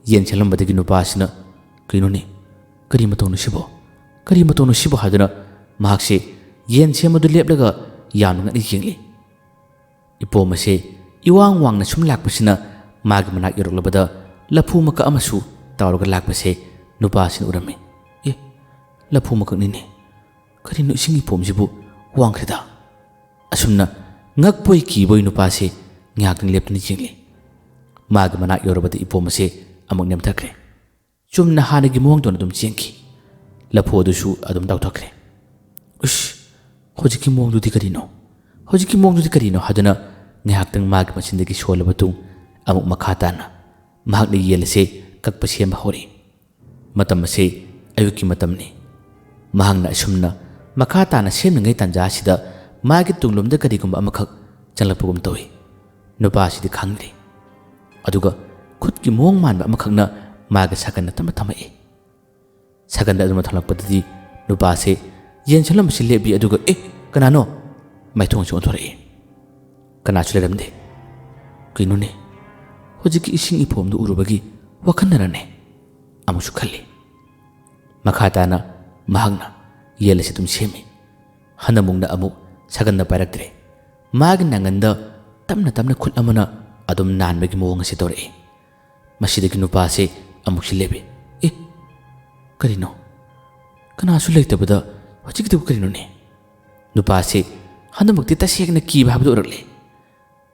ꯌꯦꯟ ꯁꯦꯝꯂꯝꯕꯗꯒꯤ ꯅꯨꯄꯥ ꯑꯁꯤꯅ, "ꯀꯩꯅꯣꯅꯦ? ꯀꯔꯤ ꯃꯇꯧꯅꯣ ꯁꯤꯕꯣ? ꯀꯔꯤ ꯃꯇꯧꯅꯣ ꯁꯤꯕꯣ?" ꯍꯥꯏꯗꯨꯅ ꯃꯍꯥꯛꯁꯦ ꯌꯦꯟ ꯁꯦꯝꯕꯗꯨ ꯂꯦꯞꯂꯒ ꯌꯥꯝꯅ ꯉꯛꯅ ꯌꯦꯡꯂꯤ꯫ ꯏꯄꯣꯝ ꯑꯁꯦ ꯏꯋꯥꯡ ꯋꯥꯡꯅ ꯁꯨꯝ ꯂꯥꯛꯄꯁꯤꯅ ꯃꯥꯒꯤ ꯃꯅꯥꯛ ꯌꯧꯔꯛꯂꯕꯗ ꯂꯐꯨ ꯃꯀꯛ ꯑꯃꯁꯨ ꯇꯥꯎꯔꯒ ꯂꯥꯛꯄꯁꯦ ꯅꯨꯄꯥꯁꯤꯅ ꯎꯔꯝꯃꯤ꯫ "ꯑꯦ, ꯂꯐꯨ ꯃꯀꯛꯅꯤꯅꯦ꯫ ꯀꯔꯤꯅꯣ ꯏꯁꯤꯡ ꯏꯄꯣꯝꯁꯤꯕꯨ ꯋꯥꯡꯈ꯭ꯔꯦꯗ?" ꯑꯁꯨꯝꯅ ꯉꯛꯄꯣꯏ ꯀꯤꯕꯣꯏ ꯅꯨꯄꯥꯁꯦ ꯉꯥꯏꯍꯥꯛꯇꯪ ꯂꯦꯞꯇꯨꯅ ꯌꯦꯡꯂꯤ꯫ ꯃꯥꯒꯤ ꯃꯅꯥꯛ ꯌꯧꯔꯕꯗ ꯏꯄꯣꯝ ꯑꯁꯦ ꯑꯃꯨꯛ ꯅꯦꯝꯊꯈ꯭ꯔꯦ꯫ ꯆꯨꯝꯅ ꯍꯥꯟꯅꯒꯤ ꯃꯑꯣꯡꯗꯧꯅ ꯑꯗꯨꯝ ꯆꯦꯟꯈꯤ꯫ ꯂꯐꯨ ꯑꯗꯨꯁꯨ ꯑꯗꯨꯝ ꯇꯥꯎꯊꯣꯛꯈ꯭ꯔꯦ꯫ "ꯎꯁ, ꯍꯧꯖꯤꯛꯀꯤ ꯃꯑꯣꯡꯗꯨꯗꯤ ꯀꯔꯤꯅꯣ? ꯍꯧꯖꯤꯛꯀꯤ ꯃꯑꯣꯡꯗꯨꯗꯤ ꯀꯔꯤꯅꯣ?" ꯍꯥꯏꯗꯨꯅ ꯉꯥꯏꯍꯥꯛꯇꯪ ꯃꯥꯒꯤ ꯃꯆꯤꯟꯗꯒꯤ ꯁꯣꯜꯂꯕ ꯃꯇꯨꯡ ꯑꯃꯨꯛ ꯃꯈꯥ ꯇꯥꯅ ꯃꯍꯥꯛꯅ ꯌꯦꯟ ꯑꯁꯦ ꯀꯛꯄ ꯁꯦꯝꯕ ꯍꯧꯔꯛꯏ꯫ ꯃꯇꯝ ꯑꯁꯤ ꯑꯌꯨꯛꯀꯤ ꯃꯇꯝꯅꯤ꯫ ꯃꯍꯥꯛꯅ ꯑꯁꯨꯝꯅ ꯃꯈꯥ ꯇꯥꯅ ꯁꯦꯝꯂꯤꯉꯩ ꯇꯥꯟꯖꯥ ꯑꯁꯤꯗ ꯃꯥꯒꯤ ꯇꯨꯡꯂꯣꯝꯗ ꯀꯔꯤꯒꯨꯝꯕ ꯑꯃꯈꯛ ꯆꯪꯂꯛꯄꯒꯨꯝ ꯇꯧꯏ꯫ ꯅꯨꯄꯥ ꯑꯁꯤꯗꯤ ꯈꯪꯗ꯭ꯔꯤ꯫ ꯑꯗꯨꯒ ꯈꯨꯠꯀꯤ ꯃꯑꯣꯡ ꯃꯥꯟꯕ ꯑꯃꯈꯛꯅ ꯃꯥꯒꯤ ꯁꯥꯀꯟꯗ ꯇꯞꯅ ꯊꯝꯃꯛꯏ꯫ ꯁꯥꯀꯟꯗ ꯑꯗꯨꯝꯅ ꯊꯝꯂꯛꯄꯗꯗꯤ ꯅꯨꯄꯥꯁꯦ ꯌꯦꯟ ꯁꯦꯝꯂꯝꯕꯁꯤ ꯂꯦꯞꯄꯤ, ꯑꯗꯨꯒ "ꯑꯦ, ꯀꯅꯥꯅꯣ?" ꯃꯥꯏꯊꯣꯡꯁꯤ ꯑꯣꯟꯊꯣꯔꯛꯏ꯫ ꯀꯅꯥꯁꯨ ꯂꯩꯔꯝꯗꯦ꯫ "ꯀꯩꯅꯣꯅꯦ, ꯍꯧꯖꯤꯛꯀꯤ ꯏꯁꯤꯡ ꯏꯄꯣꯝꯗꯨ ꯎꯔꯨꯕꯒꯤ ꯋꯥꯈꯜꯅꯔꯅꯦ?" ꯑꯃꯨꯛꯁꯨ ꯈꯜꯂꯤ꯫ ꯃꯈꯥ ꯇꯥꯅ ꯃꯍꯥꯛꯅ ꯌꯦꯟ ꯑꯁꯤ ꯑꯗꯨꯝ ꯁꯦꯝꯃꯤ꯫ ꯍꯟꯗꯃꯨꯛꯅ ꯑꯃꯨꯛ ꯁꯥꯀꯟꯗ ꯄꯥꯏꯔꯛꯇ꯭ꯔꯦ꯫ ꯃꯥꯒꯤ ꯅꯥꯉꯟꯗ ꯇꯞꯅ ꯇꯞꯅ ꯈꯨꯠ ꯑꯃꯅ ꯑꯗꯨꯝ ꯅꯥꯟꯕꯒꯤ ꯃꯑꯣꯡ ꯑꯁꯤ ꯇꯧꯔꯛꯏ꯫ ꯃꯁꯤꯗꯒꯤ ꯅꯨꯄꯥꯁꯦ ꯑꯃꯨꯛꯁꯨ ꯂꯦꯞꯄꯤ꯫ "ꯑꯦ, ꯀꯔꯤꯅꯣ? ꯀꯅꯥꯁꯨ ꯂꯩꯇꯕꯗ ꯍꯧꯖꯤꯛꯀꯤꯗꯨꯕꯨ ꯀꯔꯤꯅꯣꯅꯦ?" ꯅꯨꯄꯥꯁꯦ ꯍꯟꯗꯃꯛꯇꯤ ꯇꯁꯦꯡꯅ ꯀꯤꯕ ꯍꯥꯏꯕꯗꯨ ꯑꯣꯏꯔꯛꯂꯦ꯫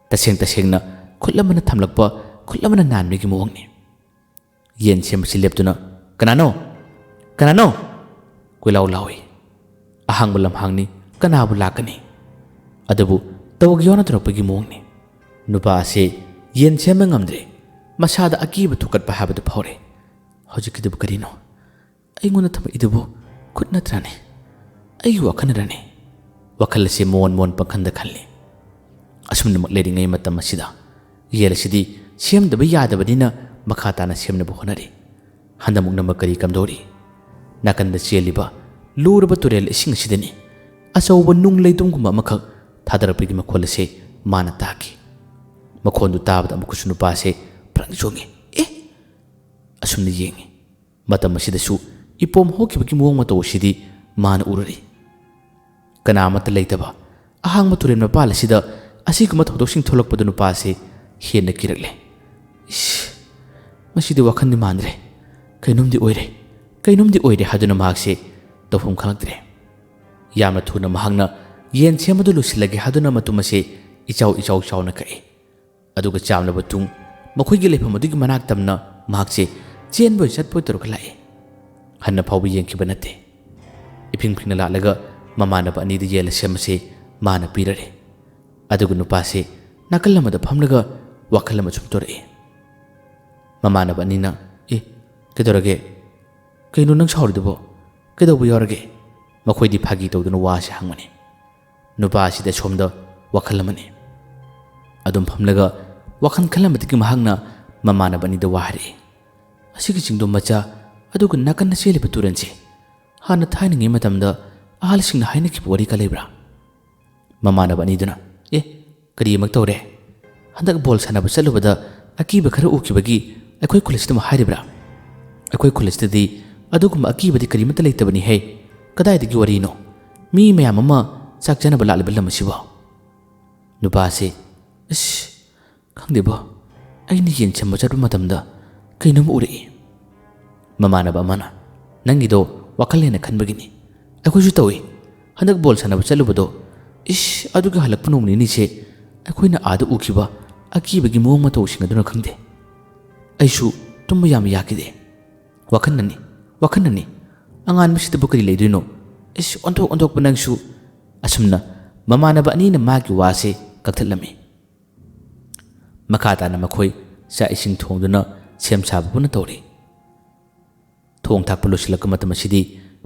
ꯇꯁꯦꯡ ꯇꯁꯦꯡꯅ ꯈꯨꯠ ꯑꯃꯅ ꯊꯝꯂꯛꯄ, ꯈꯨꯠ ꯑꯃꯅ ꯅꯥꯟꯕꯒꯤ ꯃꯑꯣꯡꯅꯤ꯫ ꯌꯦꯟ ꯁꯦꯝꯕꯁꯤ ꯂꯦꯞꯇꯨꯅ, "ꯀꯅꯥꯅꯣ? ꯀꯅꯥꯅꯣ?" ꯀꯣꯏꯂꯥꯎ ꯂꯥꯎꯏ꯫ ꯑꯍꯥꯡꯕ ꯂꯝꯍꯥꯡꯅꯤ, ꯀꯅꯥꯕꯨ ꯂꯥꯛꯀꯅꯤ? ꯑꯗꯨꯕꯨ ꯇꯧꯒꯦ ꯌꯥꯎꯅ ꯇꯧꯔꯛꯄꯒꯤ ꯃꯑꯣꯡꯅꯤ꯫ ꯅꯨꯄꯥ ꯑꯁꯤ ꯌꯦꯟ ꯁꯦꯝꯕ ꯉꯝꯗ꯭ꯔꯦ꯫ ꯃꯁꯥꯗ ꯑꯀꯤꯕ ꯊꯨꯛꯀꯠꯄ ꯍꯥꯏꯕꯗꯨ ꯐꯥꯎꯔꯦ꯫ "ꯍꯧꯖꯤꯛꯀꯤꯗꯨꯕꯨ ꯀꯔꯤꯅꯣ? ꯑꯩꯉꯣꯟꯗ ꯊꯝꯃꯛꯏꯗꯨꯕꯨ ꯈꯨꯠ ꯅꯠꯇ꯭ꯔꯥꯅꯦ? ꯑꯩꯒꯤ ꯋꯥꯈꯜꯅꯔꯅꯦ?" ꯋꯥꯈꯜ ꯑꯁꯤ ꯃꯣꯟ ꯃꯣꯟ ꯄꯪꯈꯟꯗ ꯈꯜꯂꯤ꯫ ꯑꯁꯨꯝꯅꯃꯛ ꯂꯩꯔꯤꯉꯩ ꯃꯇꯝ ꯑꯁꯤꯗ ꯌꯦꯟ ꯑꯁꯤꯗꯤ ꯁꯦꯝꯗꯕ ꯌꯥꯗꯕꯅꯤꯅ ꯃꯈꯥ ꯇꯥꯅ ꯁꯦꯝꯅꯕ ꯍꯣꯠꯅꯔꯤ꯫ ꯍꯟꯗꯃꯨꯛꯅꯃꯛ ꯀꯔꯤ ꯀꯝꯗꯧꯔꯤ? ꯅꯥꯀꯟꯗ ꯆꯦꯜꯂꯤꯕ ꯂꯨꯔꯕ ꯇꯨꯔꯦꯜ ꯏꯁꯤꯡ ꯑꯁꯤꯗꯅꯤ ꯑꯆꯧꯕ ꯅꯨꯡ ꯂꯩꯗꯨꯝꯒꯨꯝꯕ ꯑꯃꯈꯛ ꯊꯥꯗꯔꯛꯄꯒꯤ ꯃꯈꯣꯜ ꯑꯁꯤ ꯃꯥꯅ ꯇꯥꯈꯤ꯫ ꯃꯈꯣꯟꯗꯨ ꯇꯥꯕꯗ ꯑꯃꯨꯛꯀꯁꯨ ꯅꯨꯄꯥ ꯑꯁꯤ ꯐ꯭ꯔꯪ ꯆꯣꯡꯉꯤ꯫ "ꯑꯦ!" ꯑꯁꯨꯝꯅ ꯌꯦꯡꯉꯤ꯫ ꯃꯇꯝ ꯑꯁꯤꯗꯁꯨ ꯏꯄꯣꯝ ꯍꯧꯈꯤꯕꯒꯤ ꯃꯑꯣꯡ ꯃꯇꯧ ꯑꯁꯤꯗꯤ ꯃꯥꯅ ꯎꯔꯨꯔꯦ꯫ ꯀꯅꯥ ꯑꯃꯠꯇ ꯂꯩꯇꯕ ꯑꯍꯥꯡꯕ ꯇꯨꯔꯦꯜ ꯃꯄꯥꯜ ꯑꯁꯤꯗ ꯑꯁꯤꯒꯨꯝꯕ ꯊꯧꯗꯣꯛꯁꯤꯡ ꯊꯣꯛꯂꯛꯄꯗ ꯅꯨꯄꯥ ꯑꯁꯤ ꯍꯦꯟꯅ ꯀꯤꯔꯛꯂꯦ꯫ "ꯏꯁ, ꯃꯁꯤꯗꯤ ꯋꯥꯈꯜꯗꯤ ꯃꯥꯟꯗ꯭ꯔꯦ꯫ ꯀꯩꯅꯣꯝꯗꯤ ꯑꯣꯏꯔꯦ, ꯀꯩꯅꯣꯝꯗꯤ ꯑꯣꯏꯔꯦ" ꯍꯥꯏꯗꯨꯅ ꯃꯍꯥꯛꯁꯦ ꯇꯧꯐꯝ ꯈꯪꯂꯛꯇ꯭ꯔꯦ꯫ ꯌꯥꯝꯅ ꯊꯨꯅ ꯃꯍꯥꯛꯅ ꯌꯦꯟ ꯁꯦꯝꯕꯗꯨ ꯂꯣꯏꯁꯤꯜꯂꯒꯦ ꯍꯥꯏꯗꯨꯅ ꯃꯇꯨꯝ ꯑꯁꯤ ꯏꯆꯥꯎ ꯏꯆꯥꯎ ꯆꯥꯎꯅ ꯀꯛꯏ꯫ ꯑꯗꯨꯒ ꯆꯥꯝꯂꯕ ꯇꯨꯡ ꯃꯈꯣꯏꯒꯤ ꯂꯩꯐꯝ ꯑꯗꯨꯒꯤ ꯃꯅꯥꯛ ꯇꯝꯅ ꯃꯍꯥꯛꯁꯦ ꯆꯦꯟꯕꯣꯏ ꯆꯠꯄꯣꯏ ꯇꯧꯔꯒ ꯂꯥꯛꯏ꯫ ꯍꯟꯅ ꯐꯥꯎꯕ ꯌꯦꯡꯈꯤꯕ ꯅꯠꯇꯦ꯫ ꯏꯐꯤꯡ ꯐꯤꯡꯅ ꯂꯥꯛꯂꯒ ꯃꯃꯥꯟꯅꯕ ꯑꯅꯤꯗ ꯌꯦꯟ ꯑꯁꯦꯝꯕꯁꯦ ꯃꯥꯅ ꯄꯤꯔꯔꯦ꯫ ꯑꯗꯨꯒ ꯅꯨꯄꯥꯁꯦ ꯅꯥꯀꯜ ꯑꯃꯗ ꯐꯝꯂꯒ ꯋꯥꯈꯜ ꯑꯃ ꯁꯨꯝ ꯇꯧꯔꯛꯏ꯫ ꯃꯃꯥꯟꯅꯕ ꯑꯅꯤꯅ, "ꯑꯦ, ꯀꯩꯗꯧꯔꯒꯦ? ꯀꯩꯅꯣ ꯅꯪ ꯁꯥꯎꯔꯤꯗꯨꯕꯣ? ꯀꯩꯗꯧꯕ ꯌꯥꯎꯔꯒꯦ?" ꯃꯈꯣꯏꯗꯤ ꯐꯥꯒꯤ ꯇꯧꯗꯨꯅ ꯋꯥꯁꯦ ꯍꯪꯕꯅꯤ꯫ ꯅꯨꯄꯥ ꯑꯁꯤꯗꯤ ꯑꯁꯣꯝꯗ ꯋꯥꯈꯜ ꯑꯃꯅꯤ꯫ ꯑꯗꯨꯝ ꯐꯝꯂꯒ ꯋꯥꯈꯜ ꯈꯜꯂꯝꯕꯗꯒꯤ ꯃꯍꯥꯛꯅ ꯃꯃꯥꯟꯅꯕ ꯑꯅꯤꯗ ꯋꯥ ꯍꯥꯏꯔꯛꯏ꯫ "ꯑꯁꯤꯒꯤ ꯆꯤꯡꯗꯣ ꯃꯆꯥ, ꯑꯗꯨꯒ ꯅꯥꯀꯟꯗ ꯆꯦꯜꯂꯤꯕ ꯇꯨꯔꯦꯜꯁꯦ, ꯍꯥꯟꯅ ꯊꯥꯏꯅꯉꯩ ꯃꯇꯝꯗ ꯑꯍꯜꯁꯤꯡꯅ ꯍꯥꯏꯅꯈꯤꯕ ꯋꯥꯔꯤꯒ ꯂꯩꯕ꯭ꯔꯥ?" ꯃꯃꯥꯟꯅꯕ ꯑꯅꯤꯗꯨꯅ, "ꯑꯦ, ꯀꯔꯤ ꯑꯃꯨꯛ ꯇꯧꯔꯦ? ꯍꯟꯗꯛ ꯕꯣꯜ ꯁꯥꯟꯅꯕ ꯆꯠꯂꯨꯕꯗ ꯑꯀꯤꯕ ꯈꯔ ꯎꯈꯤꯕꯒꯤ ꯑꯩꯈꯣꯏ ꯈꯨꯜ ꯑꯁꯤꯗ ꯑꯃꯨꯛ ꯍꯥꯏꯔꯤꯕ꯭ꯔꯥ? ꯑꯩꯈꯣꯏ ꯈꯨꯜ ꯑꯁꯤꯗꯗꯤ ꯑꯗꯨꯒꯨꯝꯕ ꯑꯀꯤꯕꯗꯤ ꯀꯔꯤꯃꯠꯇ ꯂꯩꯇꯕꯅꯤꯍꯦ꯫ ꯀꯗꯥꯏꯗꯒꯤ ꯋꯥꯔꯤꯅꯣ? ꯃꯤ ꯃꯌꯥꯝ ꯑꯃ ꯆꯥꯛ ꯆꯥꯅꯕ ꯂꯥꯛꯂꯤꯕ ꯂꯝ ꯑꯁꯤꯕꯣ?" ꯅꯨꯄꯥꯁꯤ, "ꯑꯁ, ꯈꯪꯗꯦꯕꯣ, ꯑꯩꯅ ꯌꯦꯟ ꯁꯦꯝꯕ ꯆꯠꯄ ꯃꯇꯝꯗ ꯀꯩꯅꯣꯝ ꯎꯔꯛꯏ꯫" ꯃꯃꯥꯟꯅꯕ ꯑꯃꯅ, "ꯅꯪꯒꯤꯗꯣ ꯋꯥꯈꯜ ꯍꯦꯟꯅ ꯈꯟꯕꯒꯤꯅꯤ꯫ ꯑꯩꯈꯣꯏꯁꯨ ꯇꯧꯏ꯫ ꯍꯟꯗꯛ ꯕꯣꯜ ꯁꯥꯟꯅꯕ ꯆꯠꯂꯨꯕꯗꯣ, ꯏꯁ, ꯑꯗꯨꯒ ꯍꯜꯂꯛꯄ ꯅꯣꯡ ꯅꯤꯅꯤꯁꯦ ꯑꯩꯈꯣꯏꯅ ꯑꯥꯗ ꯎꯈꯤꯕ ꯑꯀꯤꯕꯒꯤ ꯃꯑꯣꯡ ꯃꯇꯧꯁꯤꯡ ꯑꯗꯨꯅ ꯈꯪꯗꯦ꯫ ꯑꯩꯁꯨ ꯇꯨꯝꯕ ꯌꯥꯝ ꯌꯥꯈꯤꯗꯦ꯫ ꯋꯥꯈꯜꯅꯅꯤ, ꯋꯥꯈꯜꯅꯅꯤ꯫ ꯑꯉꯥꯟꯕꯁꯤꯗꯕꯨ ꯀꯔꯤ ꯂꯩꯗꯣꯏꯅꯣ? ꯏꯁ, ꯑꯣꯟꯊꯣꯛ ꯑꯣꯟꯊꯣꯛꯄ ꯅꯪꯁꯨ꯫ ꯑꯁꯨꯝꯅ ꯃꯃꯥꯟꯅꯕ ꯑꯅꯤꯅ ꯃꯥꯒꯤ ꯋꯥꯁꯦ ꯀꯛꯊꯠꯂꯝꯃꯤ꯫ ꯃꯈꯥ ꯇꯥꯅ ꯃꯈꯣꯏ ꯆꯥꯛ ꯏꯁꯤꯡ ꯊꯣꯡꯗꯨꯅ ꯁꯦꯝ ꯁꯥꯕ ꯄꯨꯟꯅ ꯇꯧꯔꯤ꯫ ꯊꯣꯡ ꯊꯥꯛꯄ ꯂꯣꯏꯁꯤꯜꯂꯛꯄ ꯃꯇꯝ ꯑꯁꯤꯗꯤ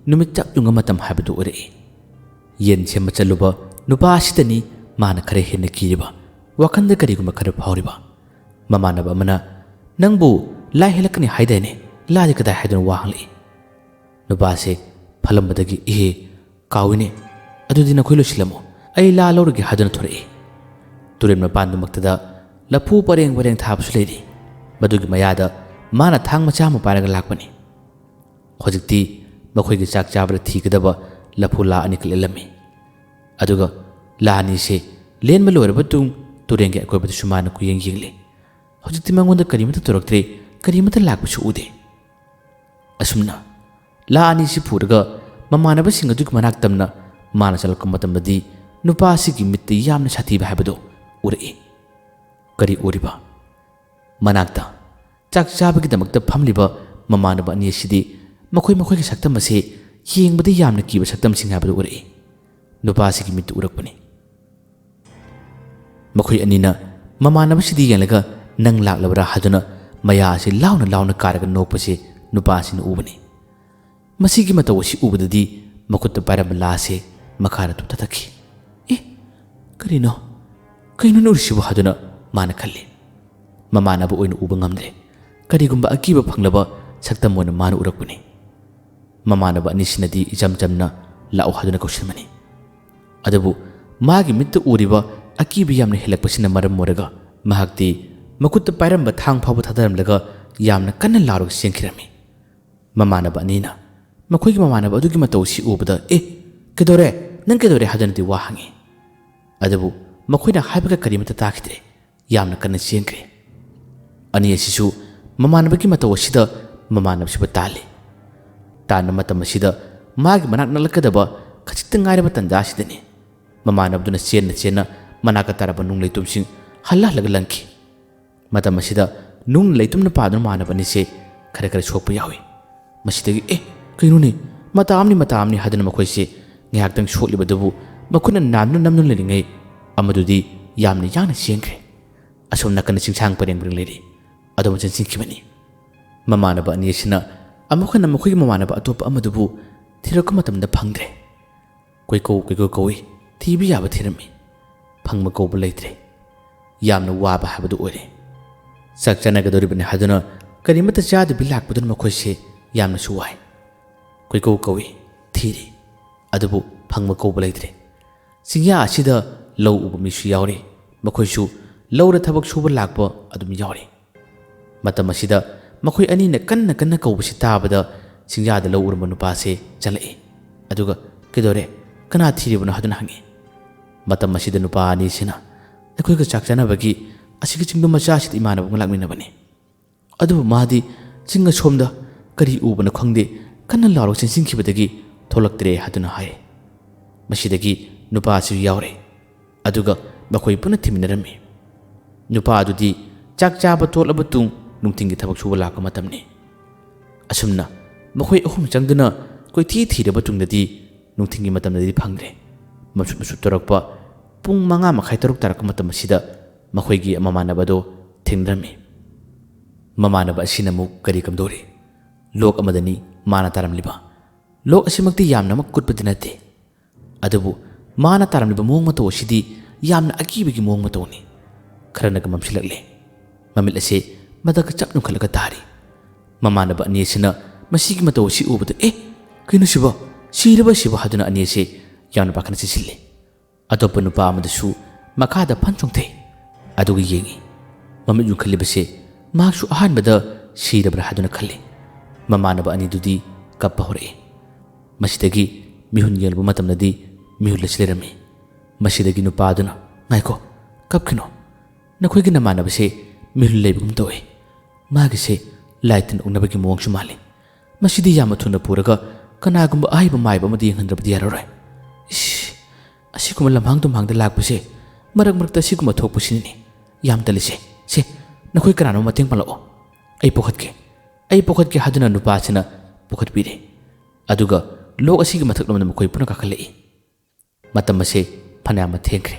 ꯅꯨꯃꯤꯠ ꯆꯞ ꯌꯨꯡꯕ ꯃꯇꯝ ꯍꯥꯏꯕꯗꯨ ꯑꯣꯏꯔꯛꯏ꯫ ꯌꯦꯟ ꯁꯦꯝꯕ ꯆꯠꯂꯨꯕ ꯅꯨꯄꯥ ꯑꯁꯤꯗꯅꯤ ꯃꯥꯅ ꯈꯔ ꯍꯦꯟꯅ ꯀꯤꯔꯤꯕ, ꯋꯥꯈꯜꯗ ꯀꯔꯤꯒꯨꯝꯕ ꯈꯔ ꯐꯥꯎꯔꯤꯕ꯫ ꯃꯃꯥꯟꯅꯕ ꯑꯃꯅ, "ꯅꯪꯕꯨ ꯂꯥ ꯍꯦꯜꯂꯛꯀꯅꯤ ꯍꯥꯏꯗꯥꯏꯅꯦ? ꯂꯥꯗꯤ ꯀꯗꯥꯏ?" ꯍꯥꯏꯗꯨꯅ ꯋꯥ ꯍꯪꯂꯛꯏ꯫ ꯅꯨꯄꯥꯁꯦ ꯐꯠꯂꯝꯕꯗꯒꯤ, "ꯏꯍꯦ, ꯀꯥꯎꯏꯅꯦ꯫ ꯑꯗꯨꯗꯤ ꯅꯈꯣꯏ ꯂꯣꯏꯁꯤꯜꯂꯝꯃꯣ, ꯑꯩ ꯂꯥ ꯂꯧꯔꯒꯦ" ꯍꯥꯏꯗꯨꯅ ꯊꯣꯔꯛꯏ꯫ ꯇꯨꯔꯦꯜ ꯃꯄꯥꯟꯗꯨꯃꯛꯇꯗ ꯂꯐꯨ ꯄꯔꯦꯡ ꯄꯔꯦꯡ ꯊꯥꯕꯁꯨ ꯂꯩꯔꯤ꯫ ꯃꯗꯨꯒꯤ ꯃꯌꯥꯗ ꯃꯥꯅ ꯊꯥꯡ ꯃꯆꯥ ꯑꯃ ꯄꯥꯏꯔꯒ ꯂꯥꯛꯄꯅꯤ꯫ ꯍꯧꯖꯤꯛꯇꯤ ꯃꯈꯣꯏꯒꯤ ꯆꯥꯛ ꯆꯥꯕꯗ ꯊꯤꯒꯗꯕ ꯂꯐꯨ ꯂꯥ ꯑꯅꯤꯈꯛ ꯂꯦꯜꯂꯝꯃꯤ꯫ ꯑꯗꯨꯒ ꯂꯥ ꯑꯅꯤꯁꯦ ꯂꯦꯟꯕ ꯂꯣꯏꯔꯕ ꯇꯨꯡ ꯇꯨꯔꯦꯟꯒꯤ ꯑꯀꯣꯏꯕꯗꯁꯨ ꯃꯥꯅ ꯀꯨꯌꯦꯡ ꯌꯦꯡꯂꯤ꯫ ꯍꯧꯖꯤꯛꯇꯤ ꯃꯉꯣꯟꯗ ꯀꯔꯤꯃꯠꯇ ꯇꯧꯔꯛꯇ꯭ꯔꯦ, ꯀꯔꯤꯃꯠꯇ ꯂꯥꯛꯄꯁꯨ ꯎꯗꯦ꯫ ꯑꯁꯨꯝꯅ ꯂꯥ ꯑꯅꯤꯁꯤ ꯄꯨꯔꯒ ꯃꯃꯥꯟꯅꯕꯁꯤꯡ ꯑꯗꯨꯒꯤ ꯃꯅꯥꯛ ꯇꯝꯅ ꯃꯥꯅ ꯆꯠꯂꯛꯄ ꯃꯇꯝꯗꯗꯤ ꯅꯨꯄꯥ ꯑꯁꯤꯒꯤ ꯃꯤꯠꯇ ꯌꯥꯝꯅ ꯁꯥꯊꯤꯕ ꯍꯥꯏꯕꯗꯨ ꯎꯔꯛꯏ꯫ ꯀꯔꯤ ꯎꯔꯤꯕ? ꯃꯅꯥꯛꯇ ꯆꯥꯛ ꯆꯥꯕꯒꯤꯗꯃꯛꯇ ꯐꯝꯂꯤꯕ ꯃꯃꯥꯟꯅꯕ ꯑꯅꯤ ꯑꯁꯤꯗꯤ ꯃꯈꯣꯏ ꯃꯈꯣꯏꯒꯤ ꯁꯛꯇꯝ ꯑꯁꯤ ꯌꯦꯡꯕꯗ ꯌꯥꯝꯅ ꯀꯤꯕ ꯁꯛꯇꯝꯁꯤꯡ ꯍꯥꯏꯕꯗꯨ ꯎꯔꯛꯏ꯫ ꯅꯨꯄꯥ ꯑꯁꯤꯒꯤ ꯃꯤꯠꯇ ꯎꯔꯛꯄꯅꯤ꯫ ꯃꯈꯣꯏ ꯑꯅꯤꯅ ꯃꯃꯥꯟꯅꯕꯁꯤꯗ ꯌꯦꯡꯂꯒ, "ꯅꯪ ꯂꯥꯛꯂꯕ꯭ꯔꯥ?" ꯍꯥꯏꯗꯨꯅ ꯃꯌꯥ ꯑꯁꯤ ꯂꯥꯎꯅ ꯂꯥꯎꯅ ꯀꯥꯔꯒ ꯅꯣꯛꯄꯁꯤ ꯅꯨꯄꯥ ꯑꯁꯤꯅ ꯎꯕꯅꯤ꯫ ꯃꯁꯤꯒꯤ ꯃꯇꯧ ꯑꯁꯤ ꯎꯕꯗꯗꯤ ꯃꯈꯨꯠꯇ ꯄꯥꯏꯔꯝꯕ ꯂꯥ ꯑꯁꯤ ꯃꯈꯥꯗ ꯇꯨꯞꯊꯊꯈꯤ꯫ "ꯑꯦ, ꯀꯔꯤꯅꯣ? ꯀꯩꯅꯣꯅꯦ ꯎꯔꯤꯁꯤꯕꯨ?" ꯍꯥꯏꯗꯨꯅ ꯃꯥꯅ ꯈꯜꯂꯤ꯫ ꯃꯃꯥꯟꯅꯕ ꯑꯣꯏꯅ ꯎꯕ ꯉꯝꯗ꯭ꯔꯦ꯫ ꯀꯔꯤꯒꯨꯝꯕ ꯑꯀꯤꯕ ꯐꯪꯂꯕ ꯁꯛꯇꯝ ꯑꯣꯏꯅ ꯃꯥꯅ ꯎꯔꯛꯄꯅꯤ꯫ ꯃꯃꯥꯟꯅꯕ ꯑꯅꯤꯁꯤꯅꯗꯤ ꯏꯆꯝ ꯆꯝꯅ "ꯂꯥꯛꯑꯣ" ꯍꯥꯏꯗꯨꯅ ꯀꯧꯁꯤꯟꯕꯅꯤ꯫ ꯑꯗꯨꯕꯨ ꯃꯥꯒꯤ ꯃꯤꯠꯇ ꯎꯔꯤꯕ ꯑꯀꯤꯕ ꯌꯥꯝꯅ ꯍꯦꯜꯂꯛꯄꯁꯤꯅ ꯃꯔꯝ ꯑꯣꯏꯔꯒ ꯃꯍꯥꯛꯇꯤ ꯃꯈꯨꯠꯇ ꯄꯥꯏꯔꯝꯕ ꯊꯥꯡ ꯐꯥꯎꯕ ꯊꯥꯗꯔꯝꯂꯒ ꯌꯥꯝꯅ ꯀꯟꯅ ꯂꯥꯎꯔꯒ ꯆꯦꯟꯈꯤꯔꯝꯃꯤ꯫ ꯃꯃꯥꯟꯅꯕ ꯑꯅꯤꯅ ꯃꯈꯣꯏꯒꯤ ꯃꯃꯥꯟꯅꯕ ꯑꯗꯨꯒꯤ ꯃꯇꯧ ꯑꯁꯤ ꯎꯕꯗ, "ꯑꯦ, ꯀꯩꯗꯧꯔꯦ? ꯅꯪ ꯀꯩꯗꯧꯔꯦ?" ꯍꯥꯏꯗꯨꯅꯗꯤ ꯋꯥ ꯍꯪꯉꯤ꯫ ꯑꯗꯨꯕꯨ ꯃꯈꯣꯏꯅ ꯍꯥꯏꯕꯒ ꯀꯔꯤꯃꯠꯇ ꯇꯥꯈꯤꯗ꯭ꯔꯦ꯫ ꯌꯥꯝꯅ ꯀꯟꯅ ꯆꯦꯟꯈ꯭ꯔꯦ꯫ ꯑꯅꯤ ꯑꯁꯤꯁꯨ ꯃꯃꯥꯟꯅꯕꯒꯤ ꯃꯇꯧ ꯑꯁꯤꯗ ꯃꯃꯥꯟꯅꯕꯁꯤꯕꯨ ꯇꯥꯜꯂꯤ꯫ ꯇꯥꯟꯕ ꯃꯇꯝ ꯑꯁꯤꯗ ꯃꯥꯒꯤ ꯃꯅꯥꯛ ꯅꯛꯂꯛꯀꯗꯕ ꯈꯖꯤꯛꯇ ꯉꯥꯏꯔꯕ ꯇꯟꯖꯥ ꯑꯁꯤꯗꯅꯤ ꯃꯃꯥꯟꯅꯕꯗꯨꯅ ꯆꯦꯟꯅ ꯆꯦꯟꯅ ꯃꯅꯥꯛꯇ ꯇꯥꯔꯕ ꯅꯨꯡ ꯂꯩꯇꯨꯝꯁꯤꯡ ꯍꯜꯂ ꯍꯜꯂꯒ ꯂꯪꯈꯤ꯫ ꯃꯇꯝ ꯑꯁꯤꯗ ꯅꯨꯡ ꯂꯩꯇꯨꯝꯅ ꯄꯥꯗꯨꯅ ꯃꯃꯥꯟꯅꯕ ꯑꯅꯤꯁꯦ ꯈꯔ ꯈꯔ ꯁꯣꯛꯄ ꯌꯥꯎꯏ꯫ ꯃꯁꯤꯗꯒꯤ "ꯑꯦ, ꯀꯩꯅꯣꯅꯦ, ꯃꯇꯥ ꯑꯃꯅꯤ, ꯃꯇꯥ ꯑꯃꯅꯤ" ꯍꯥꯏꯗꯨꯅ ꯃꯈꯣꯏꯁꯦ ꯉꯥꯏꯍꯥꯛꯇꯪ ꯁꯣꯛꯂꯤꯕꯗꯨꯕꯨ ꯃꯈꯨꯠꯅ ꯅꯥꯟꯗꯨꯅ ꯅꯝꯗꯨꯅ ꯂꯩꯔꯤꯉꯩ ꯑꯃꯗꯨꯗꯤ ꯌꯥꯝꯅ ꯌꯥꯡꯅ ꯆꯦꯟꯈ꯭ꯔꯦ꯫ ꯑꯁꯣꯝ ꯅꯥꯀꯟꯗ ꯆꯤꯡꯁꯥꯡ ꯄꯔꯦꯡ ꯄꯔꯦꯡ ꯂꯩꯔꯤ꯫ ꯑꯗꯣꯝ ꯆꯦꯟꯁꯤꯟꯈꯤꯕꯅꯤ꯫ ꯃꯃꯥꯟꯅꯕ ꯑꯅꯤ ꯑꯁꯤꯅ ꯑꯃꯨꯛ ꯍꯟꯅ ꯃꯈꯣꯏꯒꯤ ꯃꯃꯥꯟꯅꯕ ꯑꯇꯣꯞꯄ ꯑꯃꯗꯨꯕꯨ ꯊꯤꯔꯛꯄ ꯃꯇꯝꯗ ꯐꯪꯗ꯭ꯔꯦ꯫ ꯀꯣꯏꯀꯧ ꯀꯣꯏꯀꯧ ꯀꯧꯏ, ꯊꯤꯕ ꯌꯥꯕ ꯊꯤꯔꯝꯃꯤ꯫ ꯐꯪꯕ ꯀꯧꯕ ꯂꯩꯇ꯭ꯔꯦ꯫ ꯌꯥꯝꯅ ꯋꯥꯕ ꯍꯥꯏꯕꯗꯨ ꯑꯣꯏꯔꯦ꯫ ꯆꯥꯛ ꯆꯥꯅꯒꯗꯧꯔꯤꯕꯅꯤ ꯍꯥꯏꯗꯨꯅ ꯀꯔꯤꯃꯠꯇ ꯆꯥꯗꯕꯤ ꯂꯥꯛꯄꯗꯨꯅ ꯃꯈꯣꯏꯁꯦ ꯌꯥꯝꯅꯁꯨ ꯋꯥꯏ꯫ ꯀꯣꯏꯀꯧ ꯀꯧꯏ, ꯊꯤꯔꯤ꯫ ꯑꯗꯨꯕꯨ ꯐꯪꯕ ꯀꯧꯕ ꯂꯩꯇ꯭ꯔꯦ꯫ ꯆꯤꯡꯌꯥ ꯑꯁꯤꯗ ꯂꯧ ꯎꯕ ꯃꯤꯁꯨ ꯌꯥꯎꯔꯤ꯫ ꯃꯈꯣꯏꯁꯨ ꯂꯧꯗ ꯊꯕꯛ ꯁꯨꯕ ꯂꯥꯛꯄ ꯑꯗꯨꯝ ꯌꯥꯎꯔꯤ꯫ ꯃꯇꯝ ꯑꯁꯤꯗ ꯃꯈꯣꯏ ꯑꯅꯤꯅ ꯀꯟꯅ ꯀꯟꯅ ꯀꯧꯕꯁꯤ ꯇꯥꯕꯗ ꯆꯤꯡꯌꯥꯗ ꯂꯧ ꯎꯔꯝꯕ ꯅꯨꯄꯥꯁꯦ ꯆꯪꯂꯛꯏ꯫ ꯑꯗꯨꯒ "ꯀꯩꯗꯧꯔꯦ? ꯀꯅꯥ ꯊꯤꯔꯤꯕꯅꯣ?" ꯍꯥꯏꯗꯨꯅ ꯍꯪꯉꯤ꯫ ꯃꯇꯝ ꯑꯁꯤꯗ ꯅꯨꯄꯥ ꯑꯅꯤꯁꯤꯅ "ꯑꯩꯈꯣꯏꯒ ꯆꯥꯛ ꯆꯥꯅꯕꯒꯤ ꯑꯁꯤꯒꯤ ꯆꯤꯡꯗꯣ ꯃꯆꯥ ꯑꯁꯤꯗ ꯏꯃꯥꯟꯅꯕ ꯑꯃ ꯂꯥꯛꯃꯤꯟꯅꯕꯅꯤ꯫ ꯑꯗꯨꯕꯨ ꯃꯥꯗꯤ ꯆꯤꯡ ꯑꯁꯣꯝꯗ ꯀꯔꯤ ꯎꯕꯅꯣ ꯈꯪꯗꯦ, ꯀꯟꯅ ꯂꯥꯎꯔꯒ ꯆꯦꯟꯁꯤꯟꯈꯤꯕꯗꯒꯤ ꯊꯣꯛꯂꯛꯇ꯭ꯔꯦ" ꯍꯥꯏꯗꯨꯅ ꯍꯥꯏ꯫ ꯃꯁꯤꯗꯒꯤ ꯅꯨꯄꯥ ꯑꯁꯤꯁꯨ ꯌꯥꯎꯔꯦ꯫ ꯑꯗꯨꯒ ꯃꯈꯣꯏ ꯄꯨꯟꯅ ꯊꯤꯃꯤꯟꯅꯔꯝꯃꯤ꯫ ꯅꯨꯄꯥ ꯑꯗꯨꯗꯤ ꯆꯥꯛ ꯆꯥꯕ ꯇꯣꯠꯂꯕ ꯇꯨꯡ ꯅꯨꯡꯊꯤꯟꯒꯤ ꯊꯕꯛ ꯁꯨꯕ ꯂꯥꯛꯄ ꯃꯇꯝꯅꯤ꯫ ꯑꯁꯨꯝꯅ ꯃꯈꯣꯏ ꯑꯍꯨꯝ ꯆꯪꯗꯨꯅ ꯀꯣꯏꯊꯤ ꯊꯤꯔꯕ ꯇꯨꯡꯗꯗꯤ ꯅꯨꯡꯊꯤꯟꯒꯤ ꯃꯇꯝꯗꯗꯤ ꯐꯪꯗ꯭ꯔꯦ꯫ ꯃꯁꯨꯠ ꯃꯁꯨꯠ ꯇꯧꯔꯛꯄ ꯄꯨꯡ ꯃꯉꯥ ꯃꯈꯥꯏ, ꯇꯔꯨꯛ ꯇꯥꯔꯛꯄ ꯃꯇꯝ ꯑꯁꯤꯗ ꯃꯈꯣꯏꯒꯤ ꯃꯃꯥꯟꯅꯕꯗꯣ ꯊꯦꯡꯅꯔꯝꯃꯤ꯫ ꯃꯃꯥꯟꯅꯕ ꯑꯁꯤꯅ ꯑꯃꯨꯛ ꯀꯔꯤ ꯀꯝꯗꯧꯔꯤ? ꯂꯣꯛ ꯑꯃꯗꯅꯤ ꯃꯥꯅ ꯇꯥꯔꯝꯂꯤꯕ꯫ ꯂꯣꯛ ꯑꯁꯤꯃꯛꯇꯤ ꯌꯥꯝꯅꯃꯛ ꯀꯨꯠꯄꯗꯤ ꯅꯠꯇꯦ, ꯑꯗꯨꯕꯨ ꯃꯥꯅ ꯇꯥꯔꯝꯂꯤꯕ ꯃꯑꯣꯡ ꯃꯇꯧ ꯑꯁꯤꯗꯤ ꯌꯥꯝꯅ ꯑꯀꯤꯕꯒꯤ ꯃꯑꯣꯡ ꯃꯇꯧꯅꯤ꯫ ꯈꯔꯅꯒ ꯃꯝꯁꯤꯜꯂꯛꯂꯦ꯫ ꯃꯃꯤꯠ ꯑꯁꯦ ꯃꯊꯛꯀ ꯆꯞ ꯌꯨꯡꯈꯠꯂꯒ ꯇꯥꯔꯤ꯫ ꯃꯃꯥꯟꯅꯕ ꯑꯅꯤ ꯑꯁꯤꯅ ꯃꯁꯤꯒꯤ ꯃꯇꯧ ꯑꯁꯤ ꯎꯕꯗ, "ꯑꯦ, ꯀꯩꯅꯣ ꯁꯤꯕꯣ? ꯁꯤꯔꯕ ꯁꯤꯕꯣ?" ꯍꯥꯏꯗꯨꯅ ꯑꯅꯤ ꯑꯁꯦ ꯌꯥꯝꯅ ꯄꯥꯈꯠꯅ ꯆꯦꯟꯁꯤꯜꯂꯤ꯫ ꯑꯇꯣꯞꯄ ꯅꯨꯄꯥ ꯑꯃꯗꯁꯨ ꯃꯈꯥꯗ ꯐꯟ ꯆꯣꯡꯊꯩ꯫ ꯑꯗꯨꯒ ꯌꯦꯡꯉꯤ꯫ ꯃꯃꯤꯠ ꯌꯨꯡꯈꯠꯂꯤꯕꯁꯦ ꯃꯍꯥꯛꯁꯨ ꯑꯍꯥꯟꯕꯗ ꯁꯤꯔꯕ꯭ꯔꯥ ꯍꯥꯏꯗꯨꯅ ꯈꯜꯂꯤ꯫ ꯃꯃꯥꯟꯅꯕ ꯑꯅꯤꯗꯨꯗꯤ ꯀꯞꯄ ꯍꯧꯔꯛꯏ꯫ ꯃꯁꯤꯗꯒꯤ ꯃꯤꯍꯨꯟ ꯌꯦꯡꯂꯨꯕ ꯃꯇꯝꯗꯗꯤ ꯃꯤꯍꯨꯜ ꯑꯁꯤ ꯂꯩꯔꯝꯃꯤ꯫ ꯃꯁꯤꯗꯒꯤ ꯅꯨꯄꯥꯗꯨꯅ, "ꯉꯥꯏꯈꯣ, ꯀꯞꯈꯤꯅꯣ꯫ ꯅꯈꯣꯏꯒꯤ ꯅꯃꯥꯟꯅꯕꯁꯦ ꯃꯤꯍꯨꯜ ꯂꯩꯕꯒꯨꯝ ꯇꯧꯏ꯫ ꯃꯥꯒꯤꯁꯦ ꯂꯥꯏ ꯇꯤꯟ ꯑꯣꯛꯅꯕꯒꯤ ꯃꯑꯣꯡꯁꯨ ꯃꯥꯜꯂꯤ꯫ ꯃꯁꯤꯗꯤ ꯌꯥꯝꯅ ꯊꯨꯅ ꯄꯨꯔꯒ ꯀꯅꯥꯒꯨꯝꯕ ꯑꯍꯩꯕ ꯃꯥꯏꯕ ꯑꯃꯗ ꯌꯦꯡꯍꯟꯗ꯭ꯔꯕꯗꯤ ꯌꯥꯔꯔꯣꯏ꯫ ꯏꯁ, ꯑꯁꯤꯒꯨꯝꯕ ꯂꯝꯍꯥꯡ ꯇꯨꯝꯍꯥꯡꯗ ꯂꯥꯛꯄꯁꯦ ꯃꯔꯛ ꯃꯔꯛꯇ ꯑꯁꯤꯒꯨꯝꯕ ꯊꯣꯛꯄꯁꯤꯅꯤꯅꯦ ꯌꯥꯝ ꯇꯜꯂꯤꯁꯦ꯫ ꯁꯦ, ꯅꯈꯣꯏ ꯀꯅꯥꯅꯣ ꯃꯇꯦꯡ ꯄꯥꯡꯂꯛꯑꯣ꯫ ꯑꯩ ꯄꯨꯈꯠꯀꯦ, ꯑꯩ ꯄꯨꯈꯠꯀꯦ ꯍꯥꯏꯗꯨꯅ ꯅꯨꯄꯥꯁꯤꯅ ꯄꯨꯈꯠꯄꯤꯔꯦ꯫ ꯑꯗꯨꯒ ꯂꯣꯛ ꯑꯁꯤꯒꯤ ꯃꯊꯛꯂꯣꯝꯗ ꯃꯈꯣꯏ ꯄꯨꯟꯅ ꯀꯥꯈꯠꯂꯛꯏ꯫ ꯃꯇꯝ ꯑꯁꯦ ꯐꯅꯌꯥꯝꯅ ꯊꯦꯡꯈ꯭ꯔꯦ꯫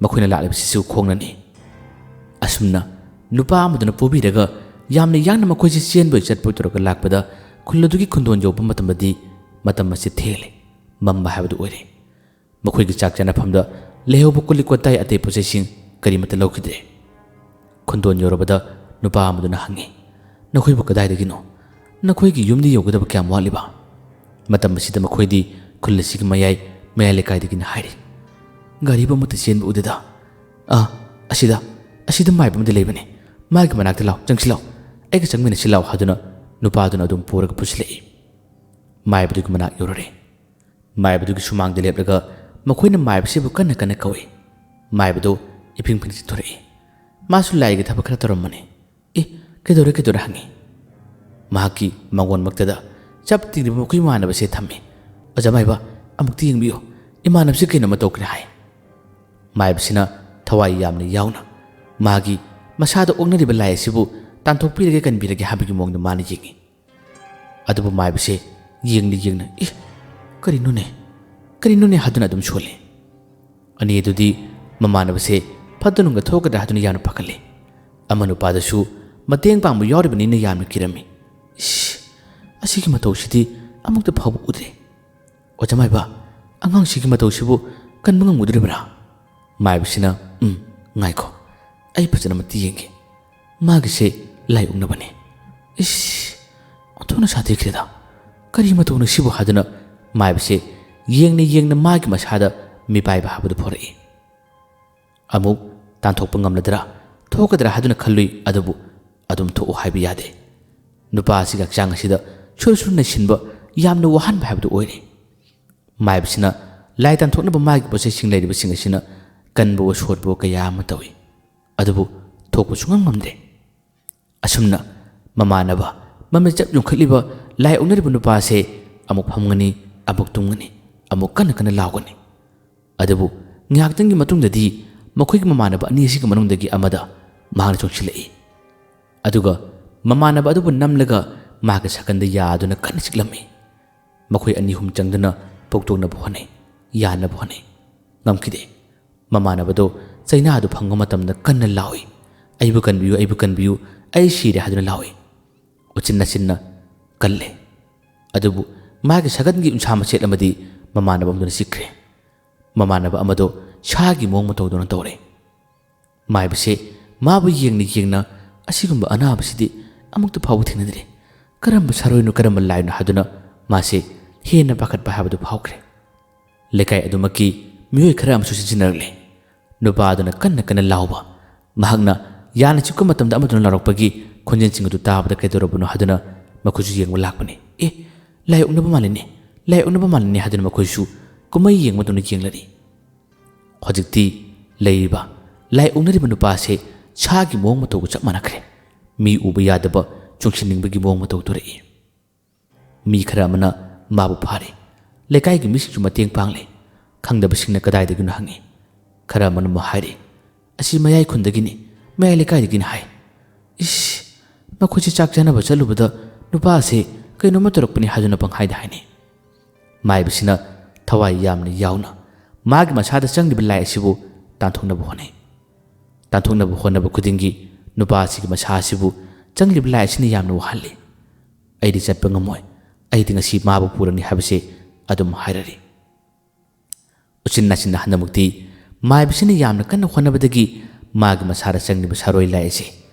ꯃꯈꯣꯏꯅ ꯂꯥꯛꯂꯤꯕꯁꯤꯁꯨ ꯈꯣꯡꯅꯅꯤ꯫ ꯑꯁꯨꯝꯅ ꯅꯨꯄꯥ ꯑꯃꯗꯨꯅ ꯄꯨꯕꯤꯔꯒ ꯌꯥꯝꯅ ꯌꯥꯡꯅ ꯃꯈꯣꯏꯁꯤ ꯆꯦꯟꯕꯣꯏ ꯆꯠꯄꯣꯏ ꯇꯧꯔꯒ ꯂꯥꯛꯄꯗ ꯈꯨꯜ ꯑꯗꯨꯒꯤ ꯈꯨꯟꯗꯣꯟ ꯌꯧꯕ ꯃꯇꯝꯗꯗꯤ ꯃꯇꯝ ꯑꯁꯤ ꯊꯦꯡꯂꯦ꯫ ꯃꯝꯕ ꯍꯥꯏꯕꯗꯨ ꯑꯣꯏꯔꯦ꯫ ꯃꯈꯣꯏꯒꯤ ꯆꯥꯛ ꯆꯥꯅꯐꯝꯗ ꯂꯩꯍꯧꯕ ꯀꯣꯜ ꯂꯤꯛ ꯀꯣꯟꯇꯥꯏ ꯑꯇꯩ ꯄꯣꯠꯆꯩꯁꯤꯡ ꯀꯔꯤꯃꯠꯇ ꯂꯧꯈꯤꯗ꯭ꯔꯦ꯫ ꯈꯨꯟꯗꯣꯟ ꯌꯧꯔꯕꯗ ꯅꯨꯄꯥ ꯑꯃꯗꯨꯅ ꯍꯪꯉꯤ, "ꯅꯈꯣꯏꯕꯨ ꯀꯗꯥꯏꯗꯒꯤꯅꯣ? ꯅꯈꯣꯏꯒꯤ ꯌꯨꯝꯗ ꯌꯧꯒꯗꯕ ꯀꯌꯥꯝ ꯋꯥꯠꯂꯤꯕ?" ꯃꯇꯝ ꯑꯁꯤꯗ ꯃꯈꯣꯏꯗꯤ ꯈꯨꯜ ꯑꯁꯤꯒꯤ ꯃꯌꯥꯏ, ꯃꯌꯥꯏ ꯂꯩꯀꯥꯏꯗꯒꯤꯅ ꯍꯥꯏꯔꯤ, "ꯒꯥꯔꯤꯕꯨ ꯑꯃꯠꯇ ꯆꯦꯟꯕ ꯎꯗꯦꯗ꯫ ꯑꯥ, ꯑꯁꯤꯗ, ꯑꯁꯤꯗ ꯃꯥꯏꯕ ꯑꯃꯗꯤ ꯂꯩꯕꯅꯤ꯫ ꯃꯥꯒꯤ ꯃꯅꯥꯛꯇ ꯂꯥꯎ, ꯆꯪꯁꯤ ꯂꯥꯎ꯫ ꯑꯩꯒ ꯆꯪꯃꯤꯟꯅꯁꯤ ꯂꯥꯎ" ꯍꯥꯏꯗꯨꯅ ꯅꯨꯄꯥꯗꯨꯅ ꯑꯗꯨꯝ ꯄꯨꯔꯒ ꯄꯨꯁꯤꯜꯂꯛꯏ꯫ ꯃꯥꯏꯕꯗꯨꯒꯤ ꯃꯅꯥꯛ ꯌꯧꯔꯔꯦ꯫ ꯃꯥꯏꯕꯗꯨꯒꯤ ꯁꯨꯃꯥꯡꯗ ꯂꯦꯞꯂꯒ ꯃꯈꯣꯏꯅ ꯃꯥꯏꯕꯁꯤꯕꯨ ꯀꯟꯅ ꯀꯟꯅ ꯀꯧꯏ꯫ ꯃꯥꯏꯕꯗꯨ ꯏꯐꯤꯡ ꯐꯤꯡ ꯆꯤꯠꯊꯣꯔꯛꯏ꯫ ꯃꯥꯁꯨ ꯂꯥꯏꯒꯤ ꯊꯕꯛ ꯈꯔ ꯇꯧꯔꯝꯕꯅꯤ꯫ "ꯑꯦ, ꯀꯩꯗꯧꯔꯦ, ꯀꯩꯗꯧꯔꯦ?" ꯍꯪꯉꯤ꯫ ꯃꯍꯥꯛꯀꯤ ꯃꯉꯣꯟꯃꯛꯇꯗ ꯆꯞ ꯇꯤꯡꯂꯤꯕ ꯃꯈꯣꯏ ꯏꯃꯥꯟꯅꯕꯁꯦ ꯊꯝꯃꯤ꯫ "ꯑꯣꯖꯥ ꯃꯥꯏꯕ, ꯑꯃꯨꯛꯇ ꯌꯦꯡꯕꯤꯌꯨ, ꯏꯃꯥꯟꯅꯕꯁꯤ ꯀꯩꯅꯣꯝꯃ ꯇꯧꯈ꯭ꯔꯦ" ꯍꯥꯏ꯫ ꯃꯥꯏꯕꯁꯤꯅ ꯊꯋꯥꯏ ꯌꯥꯝꯅ ꯌꯥꯎꯅ ꯃꯥꯒꯤ ꯃꯁꯥꯗ ꯑꯣꯛꯅꯔꯤꯕ ꯂꯥꯏ ꯑꯁꯤꯕꯨ ꯇꯥꯟꯊꯣꯛꯄꯤꯔꯒꯦ, ꯀꯟꯕꯤꯔꯒꯦ ꯍꯥꯏꯕꯒꯤ ꯃꯑꯣꯡꯗ ꯃꯥꯅ ꯌꯦꯡꯉꯤ꯫ ꯑꯗꯨꯕꯨ ꯃꯥꯏꯕꯁꯦ ꯌꯦꯡꯅ ꯌꯦꯡꯅ, "ꯏ, ꯀꯔꯤꯅꯣꯅꯦ? ꯀꯔꯤꯅꯣꯅꯦ?" ꯍꯥꯏꯗꯨꯅ ꯑꯗꯨꯝ ꯁꯣꯜꯂꯤ꯫ ꯑꯅꯤ ꯑꯗꯨꯗꯤ ꯃꯃꯥꯟꯅꯕꯁꯦ ꯐꯠꯇ ꯅꯨꯡꯗ ꯊꯣꯛꯀꯗ꯭ꯔꯥ ꯍꯥꯏꯗꯨꯅ ꯌꯥꯝꯅ ꯄꯥꯈꯠꯂꯤ꯫ ꯑꯃ ꯅꯨꯄꯥꯗꯁꯨ ꯃꯇꯦꯡ ꯄꯥꯡꯕ ꯌꯥꯎꯔꯤꯕꯅꯤꯅ ꯌꯥꯝꯅ ꯀꯤꯔꯝꯃꯤ꯫ "ꯏꯁ, ꯑꯁꯤꯒꯤ ꯃꯇꯧꯁꯤꯗꯤ ꯑꯃꯨꯛꯇ ꯐꯥꯎꯕ ꯎꯗ꯭ꯔꯤ꯫ ꯑꯣꯖꯥ ꯃꯥꯏꯕ, ꯑꯉꯥꯡꯁꯤꯒꯤ ꯃꯇꯧꯁꯤꯕꯨ ꯀꯟꯕ ꯉꯝꯒꯗꯧꯔꯤꯕ꯭ꯔꯥ?" ꯃꯥꯏꯕꯁꯤꯅ, "ꯎꯝ, ꯉꯥꯏꯈꯣ, ꯑꯩ ꯐꯖꯅ ꯑꯃꯇ ꯌꯦꯡꯒꯦ꯫ ꯃꯥꯒꯤꯁꯦ ꯂꯥꯏ ꯑꯣꯛꯅꯕꯅꯤ꯫ ꯏꯁ, ꯑꯣꯟꯊꯣꯛꯅ ꯁꯥꯊꯤꯈ꯭ꯔꯦꯗ꯫ ꯀꯔꯤ ꯃꯇꯧꯅꯣ ꯁꯤꯕꯨ?" ꯍꯥꯏꯗꯨꯅ ꯃꯥꯏꯕꯁꯦ ꯌꯦꯡꯅ ꯌꯦꯡꯅ ꯃꯥꯒꯤ ꯃꯁꯥꯗ ꯃꯤꯄꯥꯏꯕ ꯍꯥꯏꯕꯗꯨ ꯐꯥꯎꯔꯛꯏ꯫ ꯑꯃꯨꯛ ꯇꯥꯟꯊꯣꯛꯄ ꯉꯝꯂꯗ꯭ꯔꯥ, ꯊꯣꯛꯀꯗ꯭ꯔꯥ ꯍꯥꯏꯗꯨꯅ ꯈꯜꯂꯨꯏ, ꯑꯗꯨꯕꯨ ꯑꯗꯨꯝ ꯊꯣꯛꯎ ꯍꯥꯏꯕ ꯌꯥꯗꯦ꯫ ꯅꯨꯄꯥ ꯑꯁꯤꯒꯤ ꯍꯛꯆꯥꯡ ꯑꯁꯤꯗ ꯁꯨꯔꯨ ꯁꯨꯔꯨ ꯅꯩꯁꯤꯟꯕ ꯌꯥꯝꯅ ꯋꯥꯍꯟꯕ ꯍꯥꯏꯕꯗꯨ ꯑꯣꯏꯔꯦ꯫ ꯃꯥꯏꯕꯁꯤꯅ ꯂꯥꯏ ꯇꯥꯟꯊꯣꯛꯅꯕ ꯃꯥꯒꯤ ꯄꯣꯠꯆꯩꯁꯤꯡ ꯂꯩꯔꯤꯕꯁꯤꯡ ꯑꯁꯤꯅ ꯀꯟꯕꯋꯣ ꯁꯣꯠꯄꯋꯣ ꯀꯌꯥ ꯑꯃ ꯇꯧꯏ, ꯑꯗꯨꯕꯨ ꯊꯣꯛꯄ ꯁꯨꯡꯉꯝ ꯉꯝꯗꯦ꯫ ꯑꯁꯨꯝꯅ ꯃꯃꯥꯟꯅꯕ ꯃꯃꯤꯠ ꯆꯞ ꯌꯨꯡꯈꯠꯂꯤꯕ ꯂꯥꯏ ꯑꯣꯛꯅꯔꯤꯕ ꯅꯨꯄꯥ ꯑꯁꯦ ꯑꯃꯨꯛ ꯐꯝꯒꯅꯤ, ꯑꯃꯨꯛ ꯇꯨꯝꯒꯅꯤ, ꯑꯃꯨꯛ ꯀꯟꯅ ꯀꯟꯅ ꯂꯥꯎꯒꯅꯤ꯫ ꯑꯗꯨꯕꯨ ꯉꯥꯏꯍꯥꯛꯇꯪꯒꯤ ꯃꯇꯨꯡꯗꯗꯤ ꯃꯈꯣꯏꯒꯤ ꯃꯃꯥꯟꯅꯕ ꯑꯅꯤ ꯑꯁꯤꯒꯤ ꯃꯅꯨꯡꯗꯒꯤ ꯑꯃꯗ ꯃꯍꯥꯛꯅ ꯆꯪꯁꯤꯜꯂꯛꯏ꯫ ꯑꯗꯨꯒ ꯃꯃꯥꯟꯅꯕ ꯑꯗꯨꯕꯨ ꯅꯝꯂꯒ ꯃꯍꯥꯛꯀꯤ ꯁꯥꯀꯟꯗ ꯌꯥꯗꯨꯅ ꯀꯟꯅ ꯆꯤꯛꯂꯝꯃꯤ꯫ ꯃꯈꯣꯏ ꯑꯅꯤ ꯑꯍꯨꯝ ꯆꯪꯗꯨꯅ ꯄꯣꯛꯇꯣꯛꯅꯕ ꯍꯣꯠꯅꯩ, ꯌꯥꯅꯕ ꯍꯣꯠꯅꯩ꯫ ꯉꯝꯈꯤꯗꯦ꯫ ꯃꯃꯥꯟꯅꯕꯗꯣ ꯆꯩꯅꯥꯗꯨ ꯐꯪꯕ ꯃꯇꯝꯗ ꯀꯟꯅ ꯂꯥꯎꯏ, "ꯑꯩꯕꯨ ꯀꯟꯕꯤꯌꯨ, ꯑꯩꯕꯨ ꯀꯟꯕꯤꯌꯨ, ꯑꯩ ꯁꯤꯔꯦ" ꯍꯥꯏꯗꯨꯅ ꯂꯥꯎꯏ꯫ ꯎꯆꯤꯟ ꯅꯥꯆꯤꯟꯅ ꯀꯜꯂꯦ꯫ ꯑꯗꯨꯕꯨ ꯃꯥꯒꯤ ꯁꯥꯒꯟꯒꯤ ꯎꯟꯁꯥ ꯃꯆꯦꯠ ꯑꯃꯗꯤ ꯃꯃꯥꯟꯅꯕ ꯑꯃꯗꯨꯅ ꯆꯤꯛꯈ꯭ꯔꯦ꯫ ꯃꯃꯥꯟꯅꯕ ꯑꯃꯗꯣ ꯁꯥꯒꯤ ꯃꯑꯣꯡ ꯃꯇꯧꯗꯧꯅ ꯇꯧꯔꯦ꯫ ꯃꯥꯏꯕꯁꯦ ꯃꯥꯕꯨ ꯌꯦꯡꯅ ꯌꯦꯡꯅ, "ꯑꯁꯤꯒꯨꯝꯕ ꯑꯅꯥꯕꯁꯤꯗꯤ ꯑꯃꯨꯛꯇ ꯐꯥꯎꯕ ꯊꯦꯡꯅꯗ꯭ꯔꯤ꯫ ꯀꯔꯝꯕ ꯁꯥꯔꯣꯏꯅꯣ, ꯀꯔꯝꯕ ꯂꯥꯏꯅꯣ?" ꯍꯥꯏꯗꯨꯅ ꯃꯥꯁꯦ ꯍꯦꯟꯅ ꯄꯥꯈꯠꯄ ꯍꯥꯏꯕꯗꯨ ꯐꯥꯎꯈ꯭ꯔꯦ꯫ ꯂꯩꯀꯥꯏ ꯑꯗꯨꯃꯛꯀꯤ ꯃꯤꯑꯣꯏ ꯈꯔ ꯑꯃꯁꯨ ꯆꯦꯟꯁꯤꯟꯅꯔꯛꯂꯦ꯫ ꯅꯨꯄꯥ ꯑꯗꯨꯅ ꯀꯟꯅ ꯀꯟꯅ ꯂꯥꯎꯕ꯫ ꯃꯍꯥꯛꯅ ꯌꯥꯅ ꯆꯤꯛꯄ ꯃꯇꯝꯗ ꯑꯃꯗꯨꯅ ꯂꯥꯎꯔꯛꯄꯒꯤ ꯈꯣꯟꯖꯦꯜꯁꯤꯡ ꯑꯗꯨ ꯇꯥꯕꯗ ꯀꯩꯗꯧꯔꯕꯅꯣ ꯍꯥꯏꯗꯨꯅ ꯃꯈꯣꯏꯁꯨ ꯌꯦꯡꯕ ꯂꯥꯛꯄꯅꯤ꯫ "ꯑꯦ, ꯂꯥꯏ ꯑꯣꯛꯅꯕ ꯃꯥꯜꯂꯤꯅꯦ, ꯂꯥꯏ ꯑꯣꯛꯅꯕ ꯃꯥꯜꯂꯤꯅꯦ" ꯍꯥꯏꯗꯨꯅ ꯃꯈꯣꯏꯁꯨ ꯀꯨꯝꯍꯩ ꯌꯦꯡꯕꯗꯧꯅ ꯌꯦꯡꯂꯔꯤ꯫ ꯍꯧꯖꯤꯛꯇꯤ ꯂꯩꯔꯤꯕ ꯂꯥꯏ ꯑꯣꯛꯅꯔꯤꯕ ꯅꯨꯄꯥ ꯑꯁꯤ ꯁꯥꯒꯤ ꯃꯑꯣꯡ ꯃꯇꯧꯒ ꯆꯞ ꯃꯥꯟꯅꯈ꯭ꯔꯦ꯫ ꯃꯤ ꯎꯕ ꯌꯥꯗꯕ ꯆꯣꯡꯁꯤꯟꯅꯤꯡꯕꯒꯤ ꯃꯑꯣꯡ ꯃꯇꯧ ꯇꯧꯔꯛꯏ꯫ ꯃꯤ ꯈꯔ ꯑꯃꯅ ꯃꯥꯕꯨ ꯐꯥꯔꯦ꯫ ꯂꯩꯀꯥꯏꯒꯤ ꯃꯤꯁꯤꯡꯁꯨ ꯃꯇꯦꯡ ꯄꯥꯡꯂꯦ꯫ ꯈꯪꯗꯕꯁꯤꯡꯅ ꯀꯗꯥꯏꯗꯒꯤꯅꯣ ꯍꯪꯉꯤ꯫ ꯈꯔ ꯑꯃꯅ ꯑꯃꯨꯛ ꯍꯥꯏꯔꯤ, "ꯑꯁꯤ ꯃꯌꯥꯏ ꯈꯨꯟꯗꯒꯤꯅꯤ, ꯃꯌꯥꯏ ꯂꯩꯀꯥꯏꯗꯒꯤꯅꯤ" ꯍꯥꯏ꯫ "ꯏꯁ, ꯃꯈꯣꯏꯁꯤ ꯆꯥꯛ ꯆꯥꯅꯕ ꯆꯠꯂꯨꯕꯗ ꯅꯨꯄꯥ ꯑꯁꯤ ꯀꯩꯅꯣꯝꯃ ꯇꯧꯔꯛꯄꯅꯤ" ꯍꯥꯏꯗꯨꯅ ꯄꯪꯍꯥꯏꯗ ꯍꯥꯏꯅꯩ꯫ ꯃꯥꯏꯕꯁꯤꯅ ꯊꯋꯥꯏ ꯌꯥꯝꯅ ꯌꯥꯎꯅ ꯃꯥꯒꯤ ꯃꯁꯥꯗ ꯆꯪꯂꯤꯕ ꯂꯥꯏ ꯑꯁꯤꯕꯨ ꯇꯥꯟꯊꯣꯛꯅꯕ ꯍꯣꯠꯅꯩ꯫ ꯇꯥꯟꯊꯣꯛꯅꯕ ꯍꯣꯠꯅꯕ ꯈꯨꯗꯤꯡꯒꯤ ꯅꯨꯄꯥ ꯑꯁꯤꯒꯤ ꯃꯁꯥ ꯑꯁꯤꯕꯨ ꯆꯪꯂꯤꯕ ꯂꯥꯏ ꯑꯁꯤꯅ ꯌꯥꯝꯅ ꯋꯥꯍꯜꯂꯤ꯫ "ꯑꯩꯗꯤ ꯆꯠꯄ ꯉꯝꯃꯣꯏ, ꯑꯩꯗꯤ ꯉꯁꯤ ꯃꯥꯕꯨ ꯄꯨꯔꯅꯤ" ꯍꯥꯏꯕꯁꯦ ꯑꯗꯨꯝ ꯍꯥꯏꯔꯔꯤ꯫ ꯎꯆꯤꯟ ꯅꯥꯆꯤꯟꯅ ꯍꯟꯗꯛꯃꯛꯇꯤ ꯃꯥꯏꯕꯁꯤꯅ ꯌꯥꯝꯅ ꯀꯟꯅ ꯍꯣꯠꯅꯕꯗꯒꯤ ꯃꯥꯒꯤ ꯃꯁꯥꯗ ꯆꯪꯂꯤꯕ ꯁꯥꯔꯣꯏ ꯂꯥꯏ ꯑꯁꯤ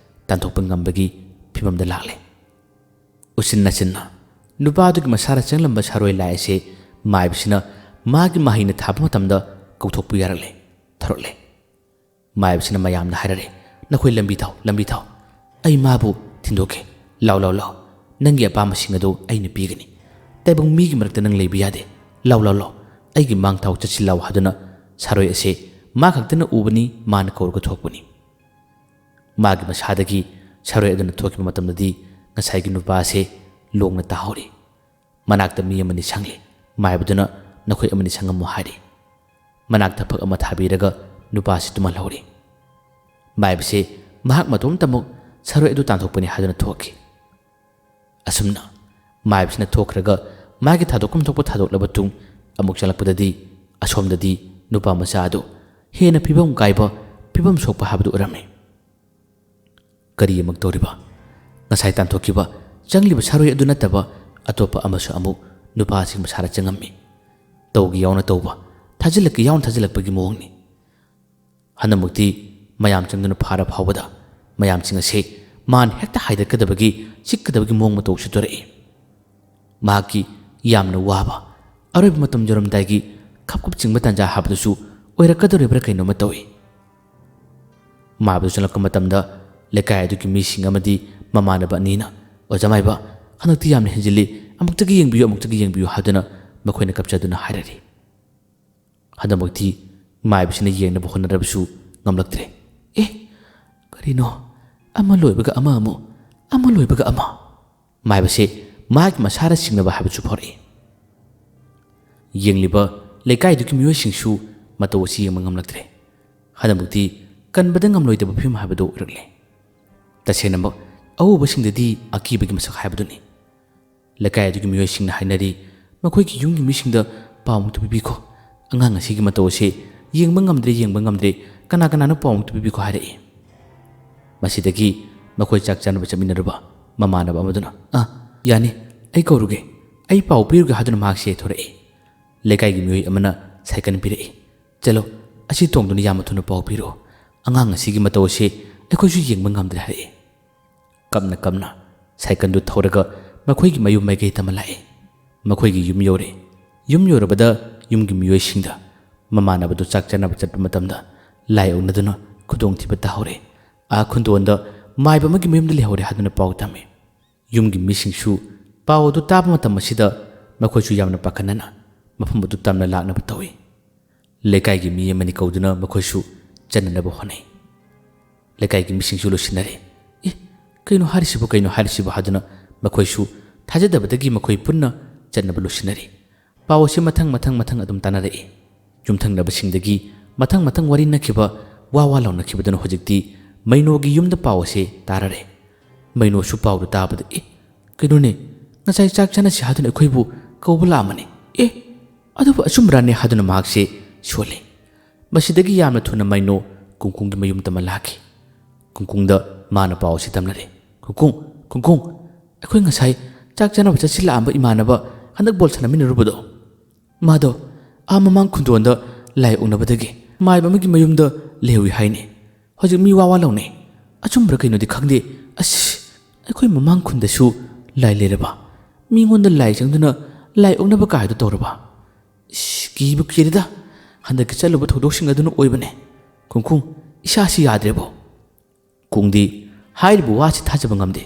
ꯇꯥꯟꯊꯣꯛꯄ ꯉꯝꯕꯒꯤ ꯐꯤꯕꯝꯗ ꯂꯥꯛꯂꯦ꯫ ꯎꯆꯤꯟ ꯅꯥꯆꯤꯟꯅ ꯅꯨꯄꯥꯗꯨꯒꯤ ꯃꯁꯥꯗ ꯆꯪꯂꯝꯕ ꯁꯥꯔꯣꯏ ꯂꯥꯏ ꯑꯁꯤ ꯃꯥꯏꯕꯁꯤꯅ ꯃꯥꯒꯤ ꯃꯍꯩꯅ ꯊꯥꯕ ꯃꯇꯝꯗ ꯀꯧꯊꯣꯛꯄ ꯌꯥꯔꯛꯂꯦ, ꯊꯣꯔꯛꯂꯦ꯫ ꯃꯥꯏꯕꯁꯤꯅ ꯃꯌꯥꯝꯗ ꯍꯥꯏꯔꯔꯦ, "ꯅꯈꯣꯏ ꯂꯝꯕꯤ ꯊꯥꯎ, ꯂꯝꯕꯤ ꯊꯥꯎ꯫ ꯑꯩ ꯃꯥꯕꯨ ꯊꯤꯟꯗꯣꯛꯀꯦ꯫ ꯂꯥꯎ, ꯂꯥꯎ, ꯂꯥꯎ꯫ ꯅꯪꯒꯤ ꯑꯄꯥꯝꯕꯁꯤꯡ ꯑꯗꯨ ꯑꯩꯅ ꯄꯤꯒꯅꯤ꯫ ꯇꯥꯏꯕꯪ ꯃꯤꯒꯤ ꯃꯔꯛꯇ ꯅꯪ ꯂꯩꯕ ꯌꯥꯗꯦ꯫ ꯂꯥꯎ, ꯂꯥꯎ, ꯂꯥꯎ꯫ ꯑꯩꯒꯤ ꯃꯥꯡ ꯊꯥꯎ, ꯆꯠꯁꯤ ꯂꯥꯎ" ꯍꯥꯏꯗꯨꯅ ꯁꯥꯔꯣꯏ ꯑꯁꯦ ꯃꯥ ꯈꯛꯇꯅ ꯎꯕꯅꯤ, ꯃꯥꯅ ꯀꯧꯔꯒ ꯊꯣꯛꯄꯅꯤ꯫ ꯃꯥꯒꯤ ꯃꯁꯥꯗꯒꯤ ꯁꯥꯔꯣꯏ ꯑꯗꯨꯅ ꯊꯣꯛꯈꯤꯕ ꯃꯇꯝꯗꯗꯤ ꯉꯁꯥꯏꯒꯤ ꯅꯨꯄꯥ ꯑꯁꯦ ꯂꯣꯡꯅ ꯇꯥꯍꯧꯔꯤ꯫ ꯃꯅꯥꯛꯇ ꯃꯤ ꯑꯃꯅꯤ ꯁꯪꯂꯤ꯫ ꯃꯥꯏꯕꯗꯨꯅ "ꯅꯈꯣꯏ ꯑꯃꯅꯤ ꯁꯪꯉꯝꯃꯨ" ꯍꯥꯏꯔꯤ꯫ ꯃꯅꯥꯛꯇ ꯐꯛ ꯑꯃ ꯊꯥꯕꯤꯔꯒ ꯅꯨꯄꯥꯁꯤ ꯇꯨꯝꯍꯜꯍꯧꯔꯤ꯫ ꯃꯥꯏꯕꯁꯦ ꯃꯍꯥꯛ ꯃꯇꯣꯝꯇꯃꯛ ꯁꯥꯔꯣꯏ ꯑꯗꯨ ꯇꯥꯟꯊꯣꯛꯄꯅꯤ ꯍꯥꯏꯗꯨꯅ ꯊꯣꯛꯈꯤ꯫ ꯑꯁꯨꯝꯅ ꯃꯥꯏꯕꯁꯤꯅ ꯊꯣꯛꯈ꯭ꯔꯒ ꯃꯥꯒꯤ ꯊꯥꯗꯣꯛꯐꯝ ꯊꯣꯛꯄ ꯊꯥꯗꯣꯛꯂꯕ ꯇꯨꯡ ꯑꯃꯨꯛ ꯆꯪꯂꯛꯄꯗꯗꯤ ꯑꯁꯣꯝꯗꯗꯤ ꯅꯨꯄꯥ ꯃꯆꯥ ꯑꯗꯨ ꯍꯦꯟꯅ ꯐꯤꯕꯝ ꯀꯥꯏꯕ, ꯐꯤꯕꯝ ꯁꯣꯛꯄ ꯍꯥꯏꯕꯗꯨ ꯑꯣꯏꯔꯝꯃꯤ꯫ ꯀꯔꯤ ꯑꯃꯨꯛ ꯇꯧꯔꯤꯕ? ꯉꯁꯥꯏ ꯇꯥꯟꯊꯣꯛꯈꯤꯕ, ꯆꯪꯂꯤꯕ ꯁꯥꯔꯣꯏ ꯑꯗꯨ ꯅꯠꯇꯕ ꯑꯇꯣꯞꯄ ꯑꯃꯁꯨ ꯑꯃꯨꯛ ꯅꯨꯄꯥꯁꯤꯡ ꯃꯁꯥꯗ ꯆꯪꯉꯝꯃꯤ꯫ ꯇꯧꯒꯦ ꯌꯥꯎꯅ ꯇꯧꯕ, ꯊꯥꯖꯤꯜꯂꯛꯀꯦ ꯌꯥꯎꯅ ꯊꯥꯖꯤꯜꯂꯛꯄꯒꯤ ꯃꯑꯣꯡꯅꯤ꯫ ꯍꯟꯗꯛꯃꯛꯇꯤ ꯃꯌꯥꯝ ꯆꯪꯗꯨꯅ ꯐꯥꯔ ꯐꯥꯎꯕꯗ ꯃꯌꯥꯝꯁꯤꯡ ꯑꯁꯦ ꯃꯥꯅ ꯍꯦꯛꯇ ꯍꯥꯏꯗꯠꯀꯗꯕꯒꯤ, ꯆꯤꯛꯀꯗꯕꯒꯤ ꯃꯑꯣꯡ ꯃꯇꯧꯁꯨ ꯇꯧꯔꯛꯏ꯫ ꯃꯍꯥꯛꯀꯤ ꯌꯥꯝꯅ ꯋꯥꯕ, ꯑꯔꯣꯏꯕ ꯃꯇꯝ ꯌꯧꯔꯝꯗꯥꯏꯒꯤ ꯈꯞ ꯈꯞ ꯆꯤꯡꯕ ꯇꯥꯟꯖꯥ ꯍꯥꯏꯕꯗꯨꯁꯨ ꯑꯣꯏꯔꯛꯀꯗꯧꯔꯤꯕ꯭ꯔꯥ ꯀꯩꯅꯣꯃ ꯇꯧꯏ꯫ ꯃꯥꯏꯕꯗꯨ ꯆꯪꯂꯛꯄ ꯃꯇꯝꯗ ꯂꯩꯀꯥꯏ ꯑꯗꯨꯒꯤ ꯃꯤꯁꯤꯡ ꯑꯃꯗꯤ ꯃꯃꯥꯟꯅꯕ ꯑꯅꯤꯅ, "ꯑꯣꯖꯥ ꯃꯥꯏꯕ, ꯍꯟꯗꯛꯇꯤ ꯌꯥꯝꯅ ꯍꯦꯟꯖꯤꯜꯂꯤ, ꯑꯃꯨꯛꯇꯒꯤ ꯌꯦꯡꯕꯤꯌꯨ, ꯑꯃꯨꯛꯇꯒꯤ ꯌꯦꯡꯕꯤꯌꯨ" ꯍꯥꯏꯗꯨꯅ ꯃꯈꯣꯏꯅ ꯀꯞꯆꯗꯨꯅ ꯍꯥꯏꯔꯛꯏ꯫ ꯍꯟꯗꯛꯃꯛꯇꯤ ꯃꯥꯏꯕꯁꯤꯅ ꯌꯦꯡꯅꯕ ꯍꯣꯠꯅꯔꯕꯁꯨ ꯉꯝꯂꯛꯇ꯭ꯔꯦ꯫ ꯑꯦ, ꯀꯔꯤꯅꯣ? ꯑꯃ ꯂꯣꯏꯕꯒ ꯑꯃ ꯑꯃꯨꯛ, ꯑꯃ ꯂꯣꯏꯕꯒ ꯑꯃ꯫ ꯃꯥꯏꯕꯁꯦ ꯃꯍꯥꯛꯀꯤ ꯃꯁꯥꯗ ꯆꯤꯡꯅꯕ ꯍꯥꯏꯕꯁꯨ ꯐꯥꯎꯔꯛꯏ꯫ ꯌꯦꯡꯂꯤꯕ ꯂꯩꯀꯥꯏꯗꯨꯒꯤ ꯃꯤꯑꯣꯏꯁꯤꯡꯁꯨ ꯃꯇꯧ ꯑꯁꯤ ꯌꯦꯡꯕ ꯉꯝꯂꯛꯇ꯭ꯔꯦ꯫ ꯍꯟꯗꯛꯃꯛꯇꯤ ꯀꯟꯕꯗ ꯉꯝꯂꯣꯏꯗꯕ ꯐꯤꯕꯝ ꯍꯥꯏꯕꯗꯨ ꯑꯣꯏꯔꯛꯂꯦ꯫ ꯇꯁꯦꯡꯅꯃꯛ ꯑꯎꯕꯁꯤꯡꯗꯗꯤ ꯑꯀꯤꯕꯒꯤ ꯃꯁꯛ ꯍꯥꯏꯕꯗꯨꯅꯤ꯫ ꯂꯩꯀꯥꯏ ꯑꯗꯨꯒꯤ ꯃꯤꯑꯣꯏꯁꯤꯡꯅ ꯍꯥꯏꯅꯔꯤ, "ꯃꯈꯣꯏꯒꯤ ꯌꯨꯝꯒꯤ ꯃꯤꯁꯤꯡꯗ ꯄꯥꯎ ꯑꯃꯨꯛꯇ ꯄꯤꯕꯤꯈꯣ꯫ ꯑꯉꯥꯡ ꯑꯁꯤꯒꯤ ꯃꯇꯧ ꯑꯁꯤ ꯌꯦꯡꯕ ꯉꯝꯗ꯭ꯔꯦ, ꯌꯦꯡꯕ ꯉꯝꯗ꯭ꯔꯦ, ꯀꯅꯥ ꯀꯅꯥꯅꯣ ꯄꯥꯎ ꯑꯃꯨꯛꯇ ꯄꯤꯕꯤꯈꯣ" ꯍꯥꯏꯔꯛꯏ꯫ ꯃꯁꯤꯗꯒꯤ ꯃꯈꯣꯏ ꯆꯥꯛ ꯆꯥꯅꯕ ꯆꯠꯃꯤꯟꯅꯔꯨꯕ ꯃꯃꯥꯟꯅꯕ ꯑꯃꯗꯨꯅ, "ꯑ, ꯌꯥꯅꯤ, ꯑꯩ ꯀꯧꯔꯨꯒꯦ, ꯑꯩ ꯄꯥꯎ ꯄꯤꯔꯨꯒꯦ" ꯍꯥꯏꯗꯨꯅ ꯃꯍꯥꯛꯁꯦ ꯊꯣꯔꯛꯏ꯫ ꯂꯩꯀꯥꯏꯒꯤ ꯃꯤꯑꯣꯏ ꯑꯃꯅ ꯁꯥꯏꯀꯜ ꯄꯤꯔꯛꯏ꯫ "ꯆꯠꯂꯣ, ꯑꯁꯤ ꯇꯣꯡꯗꯨꯅ ꯌꯥꯝꯅ ꯊꯨꯅ ꯄꯥꯎ ꯄꯤꯔꯛꯑꯣ꯫ ꯑꯉꯥꯡ ꯑꯁꯤꯒꯤ ꯃꯇꯧ ꯑꯁꯤ ꯑꯩꯈꯣꯏꯁꯨ ꯌꯦꯡꯕ ꯉꯝꯗ꯭ꯔꯦ" ꯍꯥꯏꯔꯛꯏ꯫ ꯀꯞꯅ ꯀꯞꯅ ꯁꯥꯏꯀꯜꯗꯨ ꯊꯧꯔꯒ ꯃꯈꯣꯏꯒꯤ ꯃꯌꯨꯝ ꯃꯥꯏꯀꯩ ꯇꯝꯅ ꯂꯥꯛꯏ꯫ ꯃꯈꯣꯏꯒꯤ ꯌꯨꯝ ꯌꯧꯔꯦ꯫ ꯌꯨꯝ ꯌꯧꯔꯕꯗ ꯌꯨꯝꯒꯤ ꯃꯤꯑꯣꯏꯁꯤꯡꯗ ꯃꯃꯥꯟꯅꯕꯗꯨ ꯆꯥꯛ ꯆꯥꯅꯕ ꯆꯠꯄ ꯃꯇꯝꯗ ꯂꯥꯏ ꯑꯣꯛꯅꯗꯨꯅ ꯈꯨꯗꯣꯡꯊꯤꯕ ꯇꯥꯍꯧꯔꯦ꯫ ꯑꯥ ꯈꯨꯟꯗꯣꯟꯗ ꯃꯥꯏꯕ ꯑꯃꯒꯤ ꯃꯌꯨꯝꯗ ꯂꯩꯍꯧꯔꯦ ꯍꯥꯏꯗꯨꯅ ꯄꯥꯎ ꯇꯝꯃꯤ꯫ ꯌꯨꯝꯒꯤ ꯃꯤꯁꯤꯡꯁꯨ ꯄꯥꯎ ꯑꯗꯨ ꯇꯥꯕ ꯃꯇꯝ ꯑꯁꯤꯗ ꯃꯈꯣꯏꯁꯨ ꯌꯥꯝꯅ ꯄꯥꯈꯠꯅꯅ ꯃꯐꯝ ꯑꯗꯨ ꯇꯝꯅ ꯂꯥꯛꯅꯕ ꯇꯧꯏ꯫ ꯂꯩꯀꯥꯏꯒꯤ ꯃꯤ ꯑꯃꯅꯤ ꯀꯧꯗꯨꯅ ꯃꯈꯣꯏꯁꯨ ꯆꯠꯅꯅꯕ ꯍꯣꯠꯅꯩ꯫ ꯂꯩꯀꯥꯏꯒꯤ ꯃꯤꯁꯤꯡꯁꯨ ꯂꯣꯏꯁꯤꯟꯅꯔꯦ꯫ "ꯑꯦ, ꯀꯩꯅꯣ ꯍꯥꯏꯔꯤꯁꯤꯕꯨ, ꯀꯩꯅꯣ ꯍꯥꯏꯔꯤꯁꯤꯕꯨ?" ꯍꯥꯏꯗꯨꯅ ꯃꯈꯣꯏꯁꯨ ꯊꯥꯖꯗꯕꯗꯒꯤ ꯃꯈꯣꯏ ꯄꯨꯟꯅ ꯆꯠꯅꯕ ꯂꯣꯏꯁꯤꯟꯅꯔꯤ꯫ ꯄꯥꯎ ꯑꯁꯤ ꯃꯊꯪ, ꯃꯊꯪ, ꯃꯊꯪ ꯑꯗꯨꯝ ꯇꯥꯟꯅꯔꯛꯏ꯫ ꯌꯨꯝꯊꯪꯅꯕꯁꯤꯡꯗꯒꯤ ꯃꯊꯪ ꯃꯊꯪ ꯋꯥꯔꯤ ꯅꯛꯈꯤꯕ, ꯋꯥ ꯋꯥ ꯂꯥꯎꯅꯈꯤꯕꯗꯨꯅ ꯍꯧꯖꯤꯛꯇꯤ ꯃꯩꯅꯣꯒꯤ ꯌꯨꯝꯗ ꯄꯥꯎ ꯑꯁꯦ ꯇꯥꯔꯔꯦ꯫ ꯃꯩꯅꯣꯁꯨ ꯄꯥꯎꯗꯨ ꯇꯥꯕꯗ, "ꯑꯦ, ꯀꯩꯅꯣꯅꯦ, ꯉꯁꯥꯏ ꯆꯥꯛ ꯆꯥꯅꯁꯤ ꯍꯥꯏꯗꯨꯅ ꯑꯩꯈꯣꯏꯕꯨ ꯀꯧꯕ ꯂꯥꯛꯑꯝꯕꯅꯤ꯫ ꯑꯦ, ꯑꯗꯨꯕꯨ ꯑꯆꯨꯝꯕ꯭ꯔꯥꯅꯦ?" ꯍꯥꯏꯗꯨꯅ ꯃꯍꯥꯛꯁꯦ ꯁꯣꯜꯂꯦ꯫ ꯃꯁꯤꯗꯒꯤ ꯌꯥꯝꯅ ꯊꯨꯅ ꯃꯩꯅꯣ ꯀꯨꯡꯀꯨꯡꯒꯤ ꯃꯌꯨꯝ ꯇꯝꯃ ꯂꯥꯛꯈꯤ꯫ ꯀꯨꯡꯀꯨꯡꯗ ꯃꯥꯅ ꯄꯥꯎ ꯑꯁꯤ ꯇꯝꯅꯔꯦ꯫ "ꯀꯨꯡꯀꯨꯡ, ꯀꯨꯡꯀꯨꯡ, ꯑꯩꯈꯣꯏ ꯉꯁꯥꯏ ꯆꯥꯛ ꯆꯥꯅꯕ ꯆꯠꯁꯤ ꯂꯥꯛꯑꯝꯕ ꯏꯃꯥꯟꯅꯕ ꯍꯟꯗꯛ ꯕꯣꯜ ꯁꯥꯟꯅꯃꯤꯟꯅꯔꯨꯕꯗꯣ, ꯃꯥꯗꯣ ꯑꯥ ꯃꯃꯥꯡ ꯈꯨꯟꯗꯣꯟꯗ ꯂꯥꯏ ꯑꯣꯛꯅꯕꯗꯒꯤ ꯃꯥꯏꯕ ꯑꯃꯒꯤ ꯃꯌꯨꯝꯗ ꯂꯩꯍꯧꯏ ꯍꯥꯏꯅꯦ꯫ ꯍꯧꯖꯤꯛ ꯃꯤ ꯋꯥ ꯋꯥ ꯂꯥꯎꯅꯩ꯫ ꯑꯆꯨꯝꯕ꯭ꯔꯥ ꯀꯩꯅꯣꯗꯤ ꯈꯪꯗꯦ꯫ ꯑꯁ, ꯑꯩꯈꯣꯏ ꯃꯃꯥꯡ ꯈꯨꯟꯗꯁꯨ ꯂꯥꯏ ꯂꯩꯔꯕ? ꯃꯤꯉꯣꯟꯗ ꯂꯥꯏ ꯆꯪꯗꯨꯅ ꯂꯥꯏ ꯑꯣꯛꯅꯕ ꯀꯥꯏꯗꯨ ꯇꯧꯔꯕ? ꯏꯁ, ꯀꯤꯕꯨ ꯀꯤꯔꯦꯗ꯫ ꯍꯟꯗꯛꯀꯤ ꯆꯠꯂꯨꯕ ꯊꯧꯗꯣꯛꯁꯤꯡ ꯑꯗꯨꯅ ꯑꯣꯏꯕꯅꯦ꯫ ꯀꯨꯡꯀꯨꯡ, ꯏꯁꯥꯁꯤ ꯌꯥꯗ꯭ꯔꯦꯕꯣ꯫" ꯀꯨꯡꯗꯤ ꯍꯥꯏꯔꯤꯕ ꯋꯥꯁꯤ ꯊꯥꯖꯕ ꯉꯝꯗꯦ꯫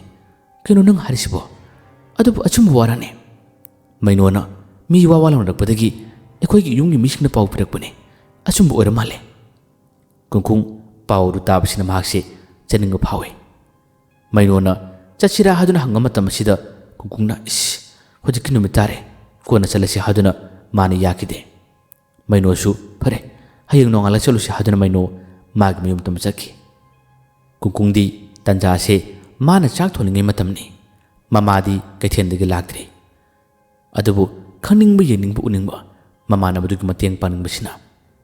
"ꯀꯩꯅꯣ ꯅꯪ ꯍꯥꯏꯔꯤꯁꯤꯕꯣ? ꯑꯗꯨꯕꯨ ꯑꯆꯨꯝꯕ ꯋꯥꯔꯅꯦ?" ꯃꯩꯅꯣꯅ ꯃꯤ ꯋꯥ ꯋꯥ ꯂꯥꯎꯅꯔꯛꯄꯗꯒꯤ ꯑꯩꯈꯣꯏꯒꯤ ꯌꯨꯝꯒꯤ ꯃꯤꯁꯤꯡꯅ ꯄꯥꯎ ꯄꯤꯔꯛꯄꯅꯦ꯫ ꯑꯆꯨꯝꯕ ꯑꯣꯏꯔ ꯃꯥꯜꯂꯦ꯫ ꯀꯨꯡꯀꯨꯡ ꯄꯥꯎ ꯑꯗꯨ ꯇꯥꯕꯁꯤꯅ ꯃꯍꯥꯛꯁꯦ ꯆꯠꯅꯤꯡꯕ ꯐꯥꯎꯏ꯫ ꯃꯩꯅꯣꯅ "ꯆꯠꯁꯤꯔꯥ?" ꯍꯥꯏꯗꯨꯅ ꯍꯪꯕ ꯃꯇꯝ ꯑꯁꯤꯗ ꯀꯨꯡꯀꯨꯡꯅ, "ꯏꯁ, ꯍꯧꯖꯤꯛꯀꯤ ꯅꯨꯃꯤꯠ ꯇꯥꯔꯦ, ꯀꯣꯟꯅ ꯆꯠꯂꯁꯤ" ꯍꯥꯏꯗꯨꯅ ꯃꯥꯅ ꯌꯥꯈꯤꯗꯦ꯫ ꯃꯩꯅꯣꯁꯨ "ꯐꯔꯦ, ꯍꯌꯦꯡ ꯅꯣꯡꯉꯥꯜꯂ ꯆꯠꯂꯨꯁꯤ" ꯍꯥꯏꯗꯨꯅ ꯃꯩꯅꯣ ꯃꯥꯒꯤ ꯃꯌꯨꯝ ꯇꯝꯕ ꯆꯠꯈꯤ꯫ ꯀꯨꯡꯀꯨꯡꯗꯤ ꯇꯟꯖꯥꯁꯦ ꯃꯥꯅ ꯆꯥꯛ ꯊꯣꯡꯂꯤꯉꯩ ꯃꯇꯝꯅꯤ꯫ ꯃꯃꯥꯗꯤ ꯀꯩꯊꯦꯜꯗꯒꯤ ꯂꯥꯛꯇ꯭ꯔꯤ꯫ ꯑꯗꯨꯕꯨ ꯈꯪꯅꯤꯡꯕ, ꯌꯦꯡꯅꯤꯡꯕ, ꯎꯅꯤꯡꯕ, ꯃꯃꯥꯟꯅꯕꯗꯨꯒꯤ ꯃꯇꯦꯡ ꯄꯥꯡꯅꯤꯡꯕꯁꯤꯅ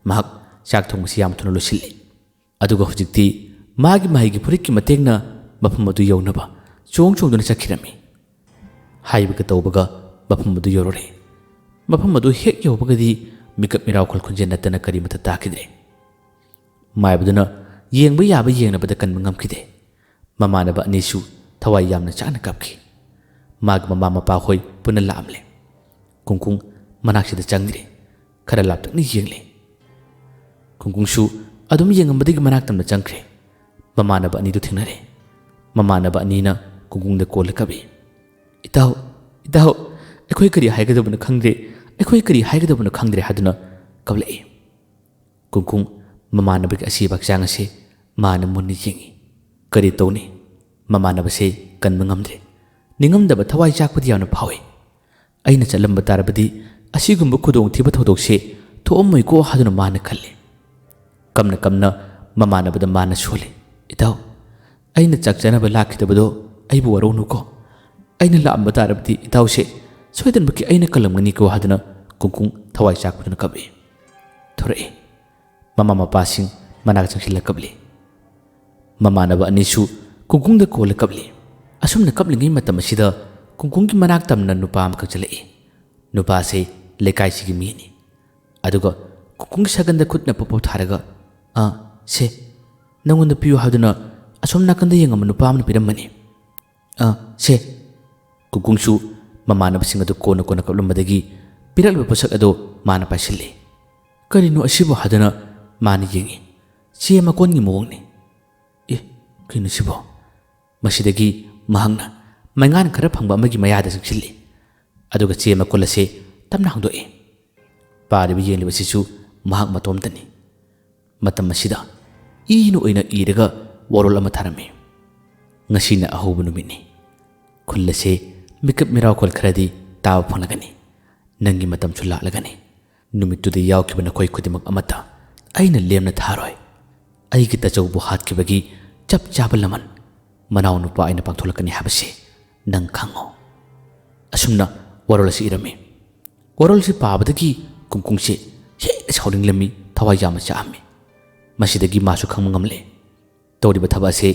ꯃꯍꯥꯛ ꯆꯥꯛ ꯊꯣꯡꯕꯁꯤ ꯌꯥꯝ ꯊꯨꯅ ꯂꯣꯏꯁꯤꯜꯂꯤ꯫ ꯑꯗꯨꯒ ꯍꯧꯖꯤꯛꯇꯤ ꯃꯥꯒꯤ ꯃꯍꯩꯒꯤ ꯐꯨꯔꯤꯠꯀꯤ ꯃꯇꯦꯡꯅ ꯃꯐꯝ ꯑꯗꯨ ꯌꯧꯅꯕ ꯆꯣꯡ ꯆꯣꯡꯗꯨꯅ ꯆꯠꯈꯤꯔꯝꯃꯤ꯫ ꯍꯥꯏꯕꯒ ꯇꯧꯕꯒ ꯃꯐꯝ ꯑꯗꯨ ꯌꯧꯔꯨꯔꯦ꯫ ꯃꯐꯝ ꯑꯗꯨ ꯍꯦꯛ ꯌꯧꯕꯒꯗꯤ ꯃꯤꯀꯞ ꯃꯤꯔꯥꯎꯈꯣꯜ ꯈꯣꯟꯖꯦꯜ ꯅꯠꯇꯅ ꯀꯔꯤꯃꯠꯇ ꯇꯥꯈꯤꯗ꯭ꯔꯦ꯫ ꯃꯥꯏꯕꯗꯨꯅ ꯌꯦꯡꯕ ꯌꯥꯕ ꯌꯦꯡꯅꯕꯗ ꯀꯟꯕ ꯉꯝꯈꯤꯗꯦ꯫ ꯃꯃꯥꯟꯅꯕ ꯑꯅꯤꯁꯨ ꯊꯋꯥꯏ ꯌꯥꯝꯅ ꯆꯥꯛꯅ ꯀꯞꯈꯤ꯫ ꯃꯥꯒꯤ ꯃꯃꯥ ꯃꯄꯥ ꯍꯣꯏ ꯄꯨꯟꯅ ꯂꯥꯛꯑꯝꯂꯦ꯫ ꯀꯨꯡꯀꯨꯡ ꯃꯅꯥꯛꯁꯤꯗ ꯆꯪꯗ꯭ꯔꯦ꯫ ꯈꯔ ꯂꯥꯞꯇꯛꯅ ꯌꯦꯡꯂꯦ꯫ ꯀꯨꯡꯀꯨꯡꯁꯨ ꯑꯗꯨꯝ ꯌꯦꯡꯉꯝꯕꯗꯒꯤ ꯃꯅꯥꯛ ꯇꯝꯅ ꯆꯪꯈ꯭ꯔꯦ꯫ ꯃꯃꯥꯟꯅꯕ ꯑꯅꯤꯗꯨ ꯊꯦꯡꯅꯔꯦ꯫ ꯃꯃꯥꯟꯅꯕ ꯑꯅꯤꯅ ꯀꯨꯡꯀꯨꯡꯗ ꯀꯣꯜꯂ ꯀꯞꯏ꯫ "ꯏꯇꯥꯎ, ꯏꯇꯥꯎ, ꯑꯩꯈꯣꯏ ꯀꯔꯤ ꯍꯥꯏꯒꯗꯕꯅꯣ ꯈꯪꯗ꯭ꯔꯦ, ꯑꯩꯈꯣꯏ ꯀꯔꯤ ꯍꯥꯏꯒꯗꯕꯅꯣ ꯈꯪꯗ꯭ꯔꯦ" ꯍꯥꯏꯗꯨꯅ ꯀꯞꯂꯛꯏ꯫ ꯀꯨꯡꯀꯨꯡ ꯃꯃꯥꯟꯅꯕꯒꯤ ꯑꯁꯤꯕ ꯍꯛꯆꯥꯡ ꯑꯁꯤ ꯃꯥꯅ ꯃꯨꯟꯅ ꯌꯦꯡꯏ꯫ ꯀꯔꯤ ꯇꯧꯅꯤ? ꯃꯃꯥꯟꯅꯕꯁꯦ ꯀꯟꯕ ꯉꯝꯗ꯭ꯔꯦ꯫ ꯅꯤꯡꯉꯝꯗꯕ, ꯊꯋꯥꯏ ꯆꯥꯛꯄꯗꯤ ꯌꯥꯝꯅ ꯐꯥꯎꯏ꯫ "ꯑꯩꯅ ꯆꯠꯂꯝꯕ ꯇꯥꯔꯕꯗꯤ ꯑꯁꯤꯒꯨꯝꯕ ꯈꯨꯗꯣꯡꯊꯤꯕ ꯊꯧꯗꯣꯛꯁꯦ ꯊꯣꯛꯑꯝꯃꯣꯏꯀꯣ ꯍꯥꯏꯗꯨꯅ ꯃꯥꯅ ꯈꯜꯂꯤ꯫ ꯀꯝꯅ ꯀꯝꯅ ꯃꯃꯥꯟꯅꯕꯗ ꯃꯥꯅ ꯁꯣꯜꯂꯤ, "ꯏꯇꯥꯎ, ꯑꯩꯅ ꯆꯥꯛ ꯆꯥꯅꯕ ꯂꯥꯛꯈꯤꯗꯕꯗꯣ ꯑꯩꯕꯨ ꯋꯥꯔꯧꯅꯨꯀꯣ꯫ ꯑꯩꯅ ꯂꯥꯛꯑꯝꯕ ꯇꯥꯔꯕꯗꯤ ꯏꯇꯥꯎꯁꯦ ꯁꯣꯏꯗꯅꯃꯛꯀꯤ ꯑꯩꯅ ꯀꯜꯂꯝꯒꯅꯤꯀꯣ" ꯍꯥꯏꯗꯨꯅ ꯀꯨꯡꯀꯨꯡ ꯊꯋꯥꯏ ꯆꯥꯛꯄꯗꯨꯅ ꯀꯞꯏ꯫ ꯊꯣꯔꯛꯏ꯫ ꯃꯃꯥ ꯃꯄꯥꯁꯤꯡ ꯃꯅꯥꯛ ꯆꯪꯁꯤꯜꯂ ꯀꯞꯂꯤ꯫ ꯃꯃꯥꯟꯅꯕ ꯑꯅꯤꯁꯨ ꯀꯨꯡꯀꯨꯡꯗ ꯀꯣꯜꯂ ꯀꯞꯂꯤ꯫ ꯑꯁꯨꯝꯅ ꯀꯞꯂꯤꯉꯩ ꯃꯇꯝ ꯑꯁꯤꯗ ꯀꯨꯡꯀꯨꯡꯒꯤ ꯃꯅꯥꯛ ꯇꯝꯅ ꯅꯨꯄꯥ ꯑꯃꯈꯛ ꯆꯠꯂꯛꯏ꯫ ꯅꯨꯄꯥꯁꯦ ꯂꯩꯀꯥꯏꯁꯤꯒꯤ ꯃꯤꯅꯤ꯫ ꯑꯗꯨꯒ ꯀꯨꯡꯀꯨꯡꯒꯤ ꯁꯥꯒꯟꯗ ꯈꯨꯠꯅ ꯄꯣꯞ ꯄꯣꯞ ꯊꯥꯔꯒ, "ꯑꯥ, ꯁꯦ, ꯅꯪꯉꯣꯟꯗ ꯄꯤꯌꯨ ꯍꯥꯏꯗꯨꯅ ꯑꯁꯣꯝ ꯅꯥꯀꯟꯗ ꯌꯦꯡꯉꯝꯕ ꯅꯨꯄꯥ ꯑꯃꯅ ꯄꯤꯔꯝꯕꯅꯤ꯫ ꯑꯥ, ꯁꯦ꯫" ꯀꯨꯡꯀꯨꯡꯁꯨ ꯃꯃꯥꯟꯅꯕꯁꯤꯡ ꯑꯗꯨ ꯀꯣꯟꯅ ꯀꯣꯟꯅ ꯀꯞꯂꯝꯕꯗꯒꯤ ꯄꯤꯔꯛꯂꯤꯕ ꯄꯣꯠꯁꯛ ꯑꯗꯨ ꯃꯥꯅ ꯄꯥꯏꯁꯤꯜꯂꯤ꯫ "ꯀꯔꯤꯅꯣ ꯑꯁꯤꯕꯨ?" ꯍꯥꯏꯗꯨꯅ ꯃꯥꯅ ꯌꯦꯡꯉꯤ꯫ ꯆꯦ ꯃꯀꯣꯟꯒꯤ ꯃꯑꯣꯡꯅꯤ꯫ "ꯑꯦ, ꯀꯩꯅꯣ ꯁꯤꯕꯣ?" ꯃꯁꯤꯗꯒꯤ ꯃꯍꯥꯛꯅ ꯃꯩꯉꯥꯟ ꯈꯔ ꯐꯪꯕ ꯑꯃꯒꯤ ꯃꯌꯥꯗ ꯆꯪꯁꯤꯜꯂꯤ꯫ ꯑꯗꯨꯒ ꯆꯦ ꯃꯀꯣꯜ ꯑꯁꯤ ꯇꯞꯅ ꯍꯥꯡꯗꯣꯛꯏ꯫ ꯄꯥꯔꯤꯕ ꯌꯦꯡꯂꯤꯕꯁꯤꯁꯨ ꯃꯍꯥꯛ ꯃꯇꯣꯝꯇꯅꯤ꯫ ꯃꯇꯝ ꯑꯁꯤꯗ ꯏꯅ ꯑꯣꯏꯅ ꯏꯔꯒ ꯋꯥꯔꯣꯜ ꯑꯃ ꯊꯥꯔꯝꯃꯤ꯫ "ꯉꯁꯤꯅ ꯑꯍꯧꯕ ꯅꯨꯃꯤꯠꯅꯤ꯫ ꯈꯨꯜ ꯑꯁꯦ ꯃꯤꯀꯞ ꯃꯤꯔꯥꯎꯈꯣꯜ ꯈꯔꯗꯤ ꯇꯥꯕ ꯐꯪꯂꯒꯅꯤ꯫ ꯅꯪꯒꯤ ꯃꯇꯝꯁꯨ ꯂꯥꯛꯂꯒꯅꯤ꯫ ꯅꯨꯃꯤꯠꯇꯨꯗ ꯌꯥꯎꯈꯤꯕ ꯅꯈꯣꯏ ꯈꯨꯗꯤꯡꯃꯛ ꯑꯃꯠꯇ ꯑꯩꯅ ꯂꯦꯝꯅ ꯊꯥꯔꯣꯏ꯫ ꯑꯩꯒꯤ ꯇꯥꯆꯧꯕꯨ ꯍꯥꯠꯈꯤꯕꯒꯤ ꯆꯞ ꯆꯥꯕ ꯂꯃꯟ ꯃꯅꯥꯎ ꯅꯨꯄꯥ ꯑꯩꯅ ꯄꯥꯡꯊꯣꯛꯂꯛꯀꯅꯤ ꯍꯥꯏꯕꯁꯤ ꯅꯪ ꯈꯪꯉꯣ꯫" ꯑꯁꯨꯝꯅ ꯋꯥꯔꯣꯜ ꯑꯁꯤ ꯏꯔꯝꯃꯤ꯫ ꯋꯥꯔꯣꯜꯁꯤ ꯄꯥꯕꯗꯒꯤ ꯀꯨꯡꯀꯨꯡꯁꯦ ꯍꯦꯟꯅ ꯁꯥꯎꯅꯤꯡꯂꯝꯃꯤ, ꯊꯋꯥꯏ ꯌꯥꯝꯅ ꯆꯥꯛꯑꯝꯃꯤ꯫ ꯃꯁꯤꯗꯒꯤ ꯃꯥꯁꯨ ꯈꯪꯕ ꯉꯝꯂꯦ꯫ ꯇꯧꯔꯤꯕ ꯊꯕꯛ ꯑꯁꯤ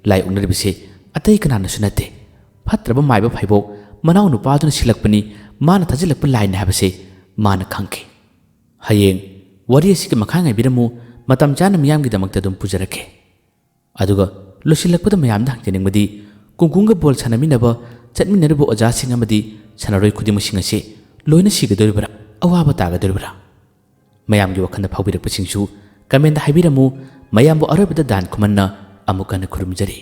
ꯂꯥꯏ ꯑꯣꯛꯅꯔꯤꯕꯁꯤ ꯑꯇꯩ ꯀꯅꯥꯅꯁꯨ ꯅꯠꯇꯦ꯫ ꯐꯠꯇ꯭ꯔꯕ ꯃꯥꯏꯕ ꯐꯩꯕꯣꯛ ꯃꯅꯥꯎ ꯅꯨꯄꯥꯗꯨꯅ ꯁꯤꯜꯂꯛꯄꯅꯤ, ꯃꯥꯅ ꯊꯥꯖꯤꯜꯂꯛꯄ ꯂꯥꯏꯅꯤ ꯍꯥꯏꯕꯁꯤ ꯃꯥꯅ ꯈꯪꯈꯤ꯫ ꯍꯌꯦꯡ ꯋꯥꯔꯤ ꯑꯁꯤꯒꯤ ꯃꯈꯥ ꯉꯥꯏꯕꯤꯔꯝꯃꯨ, ꯃꯇꯝ ꯆꯥꯅ ꯃꯤꯌꯥꯝꯒꯤꯗꯃꯛꯇ ꯑꯗꯨꯝ ꯄꯨꯖꯔꯛꯀꯦ꯫ ꯑꯗꯨꯒ ꯂꯣꯏꯁꯤꯜꯂꯛꯄꯗ ꯃꯌꯥꯝꯗ ꯍꯪꯖꯅꯤꯡꯕꯗꯤ, ꯀꯨꯡꯀꯨꯡꯒ ꯕꯣꯜ ꯁꯥꯟꯅꯃꯤꯟꯅꯕ ꯆꯠꯃꯤꯟꯅꯔꯤꯕ ꯑꯣꯖꯥꯁꯤꯡ ꯑꯃꯗꯤ ꯁꯥꯟꯅꯔꯣꯏ ꯈꯨꯗꯤꯡꯃꯛꯁꯤꯡ ꯑꯁꯤ ꯂꯣꯏꯅ ꯁꯤꯒꯗꯧꯔꯤꯕ꯭ꯔꯥ, ꯑꯋꯥꯕ ꯇꯥꯒꯗꯧꯔꯤꯕ꯭ꯔꯥ? ꯃꯌꯥꯝꯒꯤ ꯋꯥꯈꯜꯗ ꯐꯥꯎꯕꯤꯔꯛꯄꯁꯤꯡꯁꯨ ꯀꯃꯦꯟꯗ ꯍꯥꯏꯕꯤꯔꯝꯃꯨ꯫ ꯃꯌꯥꯝꯕꯨ ꯑꯔꯣꯏꯕꯗ ꯗꯥꯟ ꯈꯨꯃꯟꯅ ꯑꯃꯨꯛ ꯍꯟꯅ ꯈꯨꯔꯨꯝꯖꯔꯤ꯫